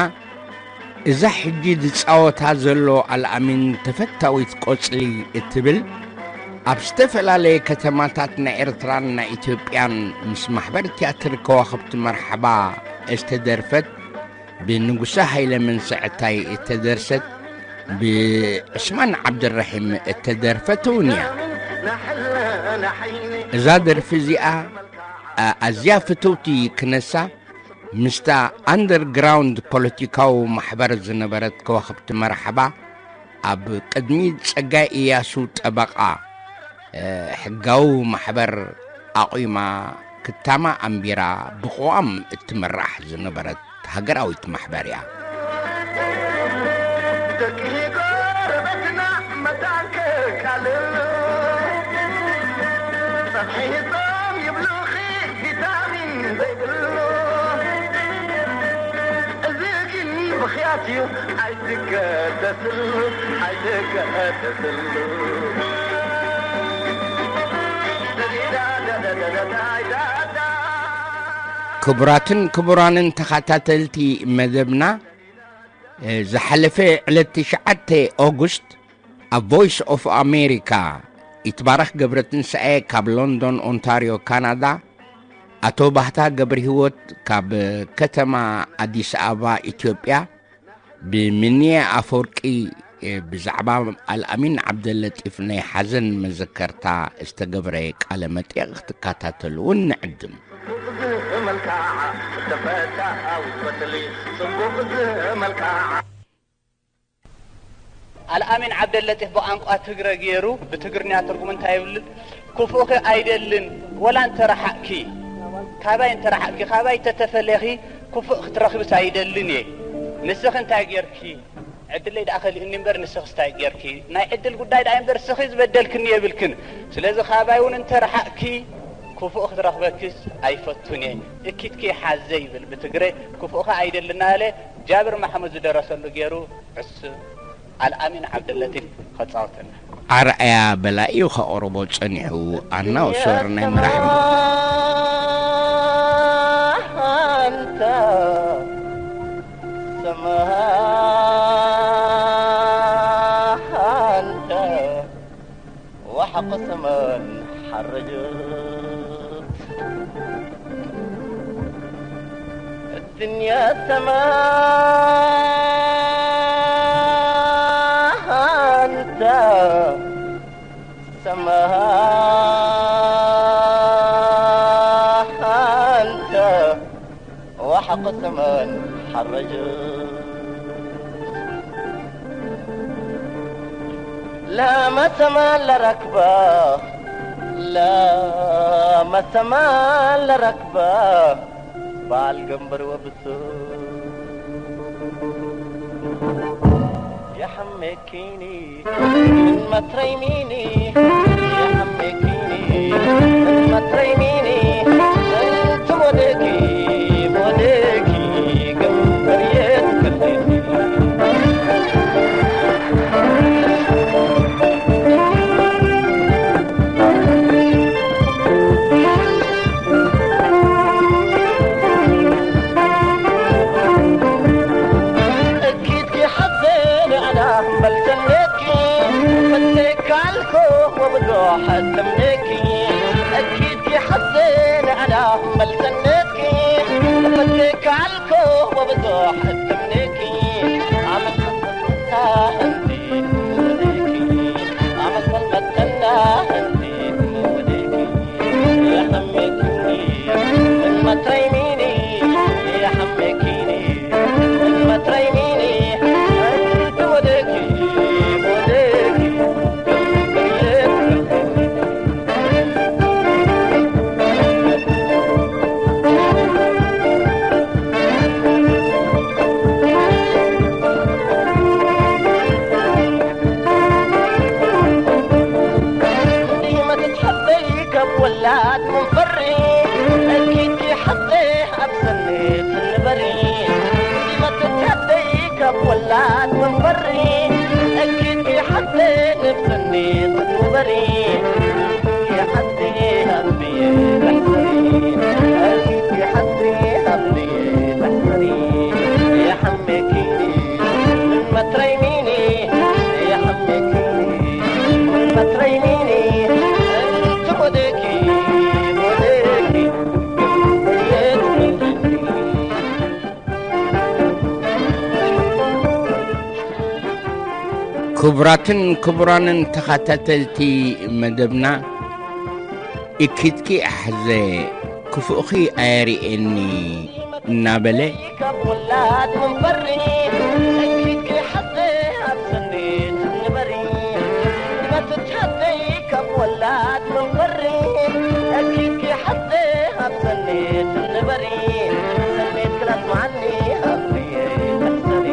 እዛ ሕጂ ዝጻወታ ዘሎ ኣልኣሚን ተፈታዊት ቆጽሊ እትብል ኣብ ዝተፈላለየ ከተማታት ናይ ኤርትራን ናይ ኢትዮጵያን ምስ ማሕበር ትያትር ከዋኽብቲ መርሓባ እተደርፈት ብንጉሰ ሃይለ መንሰዕታይ እተደርሰት ብዕስማን ዓብደራሒም እተደርፈት እውን እያ። እዛ ደርፊ እዚኣ ኣዝያ ፍትውቲ ክነሳ ምስታ ኣንደርግራውንድ ፖለቲካዊ ማሕበር ዝነበረት ከዋኽብቲ መርሓባ ኣብ ቅድሚ ጸጋይ እያሱ ጠበቓ ሕጋዊ ማሕበር ኣቑማ ክታማ ኣንቢራ ብቕዋም እትምራሕ ዝነበረት ሃገራዊት ማሕበር እያ። ደቂ ጎረበትና መታን ከቃልሉ ጸብሒቶም ይብሉኺ ቪታሚን ዘይብሉ እዚ ግን ብኽያት እዩ ኣይትገደስሉ ኣይትገደስሉ ክቡራትን ክቡራንን ተኸታተልቲ መደብና ዝሓለፈ ዕለት ትሽዓተ ኦጉስት ኣብ ቮይስ ኦፍ ኣሜሪካ ይትባረኽ ገብረትንሳኤ ካብ ሎንዶን ኦንታርዮ ካናዳ ኣቶ ባህታ ገብረሂወት ካብ ከተማ ኣዲስ ኣበባ ኢትዮጵያ ብምንየ ኣፈወርቂ ብዛዕባ ኣልኣሚን ዓብደለጢፍ ናይ ሓዘን መዘከርታ ዝተገብረ ቃለ መጠየቕ ክትከታተሉ እውን ንዕድም። ጽቡቕ ዝመልክዓ ተፈታዊት ፈትሊ ጽቡቕ ዝመልክዓ ኣልኣሚን ዓብደለጢፍ ብቋንቋ ትግረ ገይሩ ብትግርኛ ትርጉም እንታይ ይብል? ክፉእኺ ኣይደልን ወላ እንተረሓቕኪ ካባይ እንተረሓቕኪ ካባይ ተተፈለኺ ክፉእ ክትረኽብስ ኣይደልን እየ። ንስኺ እንታይ ጌርኪ? ዕድለይ ደኣ ከሊኡኒ እምበር ንስኽስ እንታይ ጌርኪ? ናይ ዕድል ጉዳይ ደኣ እምበር ንስኺ ዝበደልክኒ የብልክን። ስለዚ ካባይ እውን እንተረሓቕኪ ክፉእ ክትረኽበኪስ ኣይፈቱን እየ፣ እኪትኪ ሓዘ ይብል ብትግረ። ክፉእኻ ኣይደልና ኣለ። ጃብር ማሕሙድ ዝደረሰሉ ገይሩ ዕሱ ኣልኣሚን ዓብደለጢፍ ከጻወተና። ኣርኣያ በላዩ ከቕርቦ ጸኒሑ። ኣናውሰር ናይ መራሕብ ኣንተ ሰማህ ኣንተ ወሓቕ ሰመን ሓረጀት الدنيا سماها انت سماها انت وحق ثمن حرجت لا ما ثمن لركبه لا ما ثمن لركبه ባል ገንበር ወብሱ የሐመኪኒ ምን መትረይሚኒ የሐመኪኒ ምን መትረይሚኒ እንት ወደኪ ወደኪ ገንበር የትከልኒ ክቡራትን ክቡራንን ተኸታተልቲ መደብና፣ እኪትኪ ኣሕዘ ክፉእኺ ኣየርእየኒ እናበለ፣ ካብ ወላድ መንበሪ እኪትኪ ሓዘ ኣብ ሰኔት ንበሪ መትት ሓዘይ ካብ ወላድ መንበሪ እኪትኪ ሓዘ ኣብ ሰኔት ንበሪ ሰኔት ክላስ መዓኒ ሃብየ ተሰሪ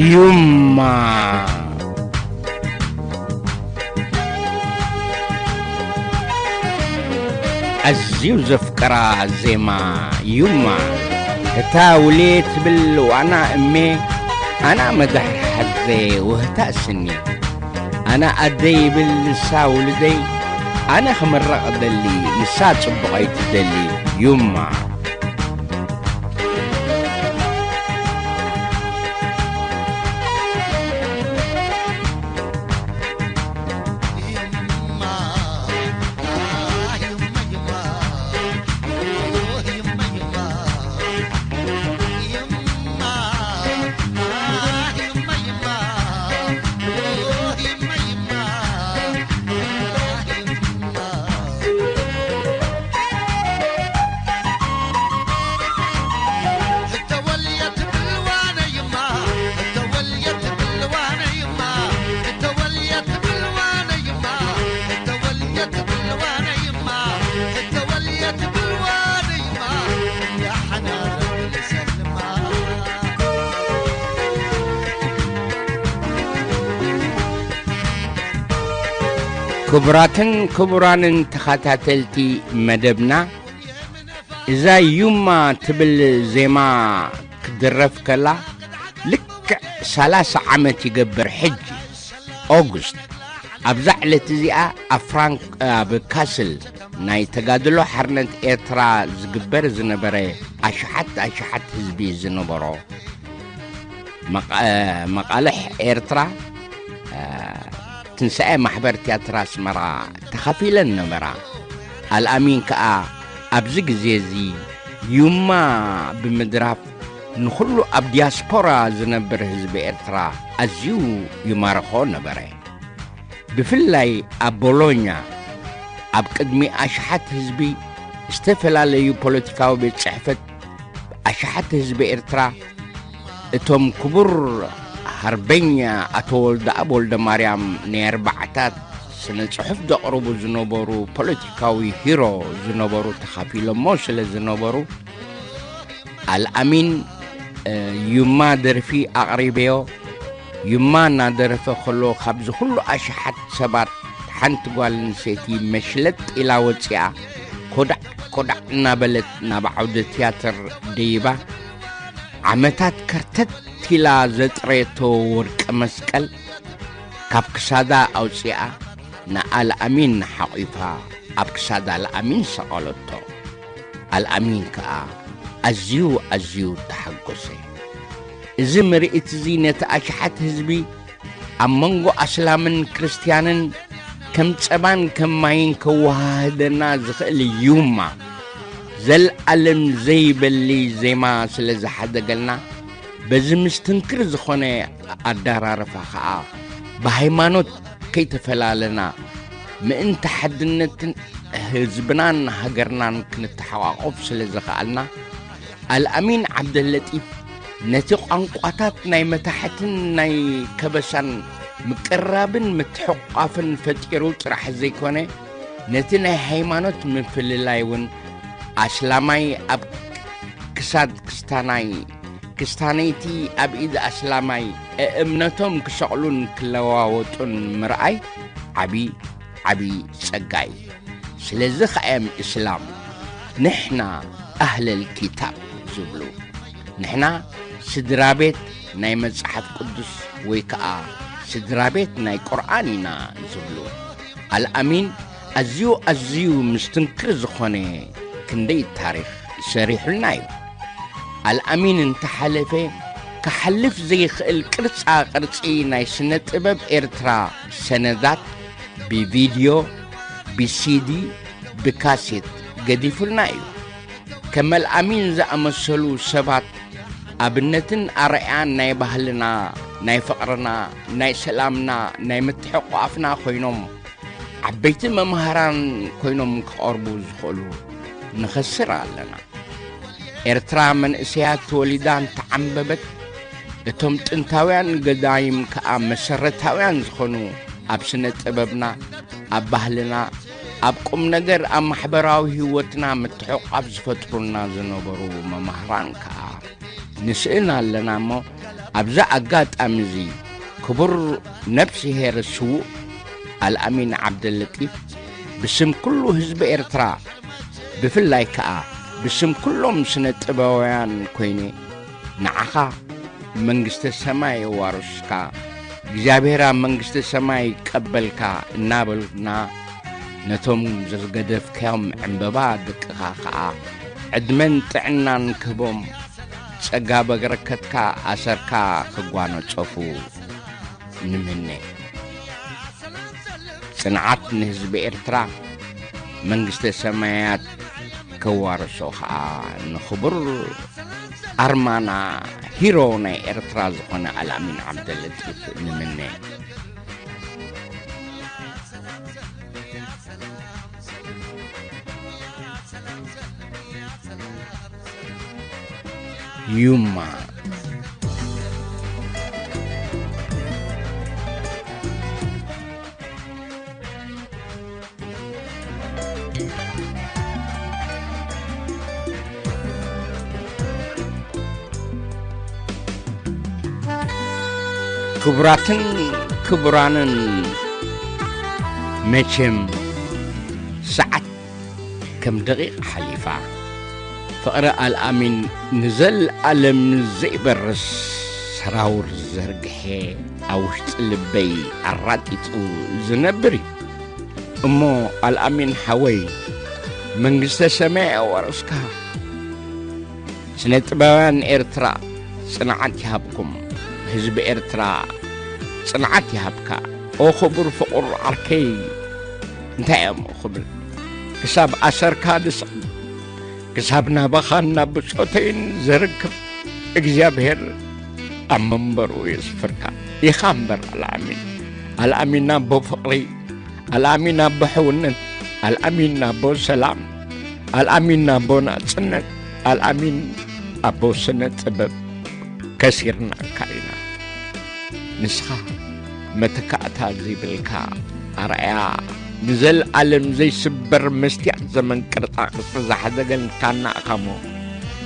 ዩማ። ኣዝዩ ዘፍቀራ ዜማ ዩማ። እታ ውሌ ትብል ዋና እሜ፣ ኣና መዳሕር ሓዘ ወህታ ስኒ። ኣና ኣደ ይብል ንሳ ውልደይ፣ ኣነ ክምረቕ ደሊ ንሳ ጽቡቐይ ትደሊ ዩማ። ክቡራትን ክቡራንን ተኸታተልቲ መደብና፣ እዛ ዩማ ትብል ዜማ ክትድረፍ ከላ፣ ልክዕ ሰላሳ ዓመት ይገብር። ሕጂ ኦጉስት፣ ኣብዛ ዕለት እዚኣ ኣብ ፍራንክ፣ ኣብ ካስል ናይ ተጋድሎ ሓርነት ኤርትራ ዝግበር ዝነበረ ኣሽሓት ኣሽሓት ህዝቢ ዝነበሮ መቐ-፣ መቓልሕ ኤርትራ፣ እ፣ ትንሳኤ ማሕበር ትያትር ኣስመራ ተኻፊለን ነበራ። ኣልኣሚን ከኣ ኣብዚ ግዜ እዚ ዩማ ብምድራፍ ንኹሉ ኣብ ዲያስፖራ ዝነብር ህዝቢ ኤርትራ ኣዝዩ ይማርኾ ነበረ። ብፍላይ ኣብ ቦሎኛ ኣብ ቅድሚ ኣሽሓት ህዝቢ ዝተፈላለዩ ፖለቲካዊ ቤት ጽሕፈት ኣሽሓት ህዝቢ ኤርትራ፣ እቶም ክቡር ሃርበኛ ኣቶ ወልደኣብ ወልደማርያም ናይ ኣርባዓታት ስነ ጽሑፍ ዘቕርቡ ዝነበሩ ፖለቲካዊ ሂሮ ዝነበሩ ተኻፊሎሞ ስለ ዝነበሩ፣ ኣልኣሚን፣ እ፣ ዩማ ደርፊ ኣቕሪበዮ። ዩማ እናደረፈ ከሎ ካብዚ ኩሉ ኣሽሓት ሰባት ሓንቲ ጓል ኣንስተይቲ መሽለጥ ኢላ ወፂኣ፣ ኮዳዕ ኮዳዕ እናበለት ናብ ዓውደ ትያትር ደይባ፣ ዓመታት ከርተት ኢላ ዘጥረየቶ ወርቂ መስቀል ካብ ክሳዳ ኣውፂኣ፣ ንኣልኣሚን ሓቒፋ ኣብ ክሳድ ኣልኣሚን ሰቐለቶ። ኣልኣሚን ከኣ ኣዝዩ ኣዝዩ ተሓጎሰ። እዚ ምርኢት እዚ ነቲ ኣሽሓት ህዝቢ ኣብ መንጎ ኣስላምን ክርስትያንን ከም ጸባን ከም ማይን ከወሃህደና ዝኽእል ዩማ፣ ዘልኣለም ዘይበሊ ዜማ ስለ ዝሓደገልና፣ በዚ ምስትንክር ዝኾነ ኣደራርፋ ኸኣ ብሃይማኖት ከይተፈላለና፣ ምእንቲ ሓድነትን ህዝብናን ሃገርናን ክንተሓቋቆፍ ስለ ዝኸኣልና፣ ኣልኣሚን ዓብደለጢፍ ነቲ ቋንቋታት ናይ መታሕትን ናይ ከበሳን ምቅርራብን ምትሕቋፍን ፈጢሩ ጥራሕ ዘይኮነ፣ ነቲ ናይ ሃይማኖት ምፍልላይ እውን ኣስላማይ ኣብ ክሳድ ክስታናይ፣ ክስታነይቲ ኣብ ኢድ ኣስላማይ እእምነቶም ክሰቕሉን ክለዋወጡን ምርኣይ ዓቢ፣ ዓቢ ጸጋ እዩ። ስለዚ ኸኣ እዮም እስላም ንሕና ኣህለል ኪታብ ዝብሉ። ንሕና ስድራ ቤት ናይ መጽሓፍ ቅዱስ ወይ ከኣ ስድራ ቤት ናይ ቁርኣን ኢና ዝብሉ። ኣልኣሚን ኣዝዩ፣ ኣዝዩ ምስትንክር ዝኾነ ክንደይ ታሪኽ ሰሪሑልና እዩ። ኣልኣሚን እንተሓለፈ፣ ክሓልፍ ዘይኽእል ቅርጻ ቅርጺ ናይ ስነ ጥበብ ኤርትራ ሰነዳት ብቪድዮ፣ ብሲዲ፣ ብካሴት ገዲፉልና እዩ። ከም ኣልኣሚን ዝኣመሰሉ ሰባት ኣብነትን ኣርኣያን ናይ ባህልና፣ ናይ ፍቕርና፣ ናይ ሰላምና፣ ናይ ምትሕቑቓፍና ኮይኖም፣ ዓበይቲ መማህራን ኮይኖም ክቐርቡ ዝኽእሉ ንኸስር ኣለና። ኤርትራ መንእሰያት ተወሊዳ እንተዓምበበት፣ እቶም ጥንታውያን ገዳይም ከኣ መሰረታውያን ዝኾኑ ኣብ ስነ ጥበብና፣ ኣብ ባህልና፣ ኣብ ቁም ነገር፣ ኣብ ማሕበራዊ ህይወትና ምትሕቋፍ ዝፈጥሩልና ዝነበሩ መማህራን ከኣ ንስእን ኣለና እሞ፣ ኣብዚ ኣጋጣሚ እዚ ክቡር ነፍስሄር ስዉእ ኣልኣሚን ዓብደለጢፍ ብስም ኩሉ ህዝቢ ኤርትራ፣ ብፍላይ ከኣ ብስም ኩሎም ስነ ጥበባውያን ኮይነ ንዓኻ መንግስተ ሰማይ የዋርስካ፣ እግዚኣብሔር ኣብ መንግስተ ሰማይ ይቀበልካ እናበልና፣ ነቶም ዘገደፍካዮም ዕምበባ ደቅኻ ከኣ ዕድመን ጥዕናን ክህቦም፣ ጸጋ በረከትካ ኣሰርካ ክጓነጸፉ ንምነ። ጽንዓት ንህዝቢ ኤርትራ፣ መንግስተ ሰማያት ከዋርሶ ኸኣ ንኽቡር ኣርማና፣ ሂሮ ናይ ኤርትራ ዝኾነ ኣልኣሚን ዓብደለጢፍ ንምነ። ዩማ። ክቡራትን ክቡራንን፣ መቸም ሰዓት ከም ደቂቕ ሓሊፋ። ፍቕሪ ኣልኣሚን ንዘለኣለም ዘይበርስ ሰራውር ዘርግሐ ኣብ ውሽጢ ልበይ ኣራጢጡ ዝነብር እዩ። እሞ ኣልኣሚን ሓወይ፣ መንግስተ ሰማይ ኣዋርስካ። ስነ ጥበባውያን ኤርትራ ጽንዓት ይሃብኩም። ህዝቢ ኤርትራ ጽንዓት ይሃብካ። ኦ ክቡር ፍቑር ዓርከይ፣ እንታይ እሞ ክብል፣ ክሳብ ኣሰርካ ድስቕ፣ ክሳብ ናባኻን ናብ ብጾተይን ዘርክብ እግዚኣብሔር ኣብ መንበሩ የስፍርካ። ኢኻ እምበር ኣልኣሚን፣ ኣልኣሚን ኣቦ ፍቕሪ፣ ኣልኣሚን ኣቦ ሕውነት፣ ኣልኣሚን ኣቦ ሰላም፣ ኣልኣሚን ኣቦ ናጽነት፣ ኣልኣሚን ኣቦ ስነ ጥበብ፣ ከሲርናካ ኢና። ንስኻ መተካእታ ዘይብልካ ኣርኣያ፣ ንዘለኣለም ዘይስበር መስትያት ዘመን ቅርጻ ቅርጺ ዝሓዘ ገልካና ኢኻሞ፣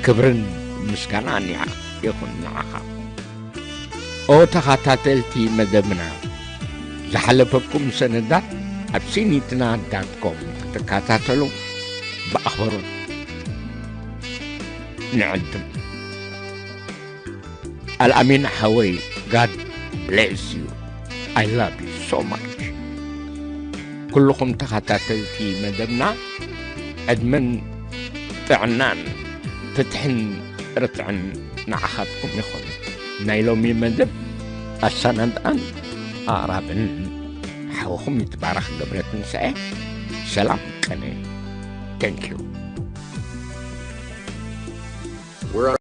ክብርን ምስጋናን ይኹን ንዓኻ። ኦ ተኸታተልቲ መደብና፣ ዝሓለፈኩም ሰነዳት ኣብ ሲኒትና ዳት ኮም ክትከታተሉ ብኣኽብሮት ንዕድም። ኣልኣሚን ሓወይ፣ God bless you. I love you so much. ኩልኹም ተኸታተልቲ መደብና፣ ዕድመን ጥዕናን ፍትሕን ርትዕን ንዓኻትኩም ይኹን። ናይ ሎሚ መደብ ኣሰናድኣን ኣቕራብን ሓውኹም ይትባረኽ ገብረትንሳኤ። ሰላም ቀነ። Thank you.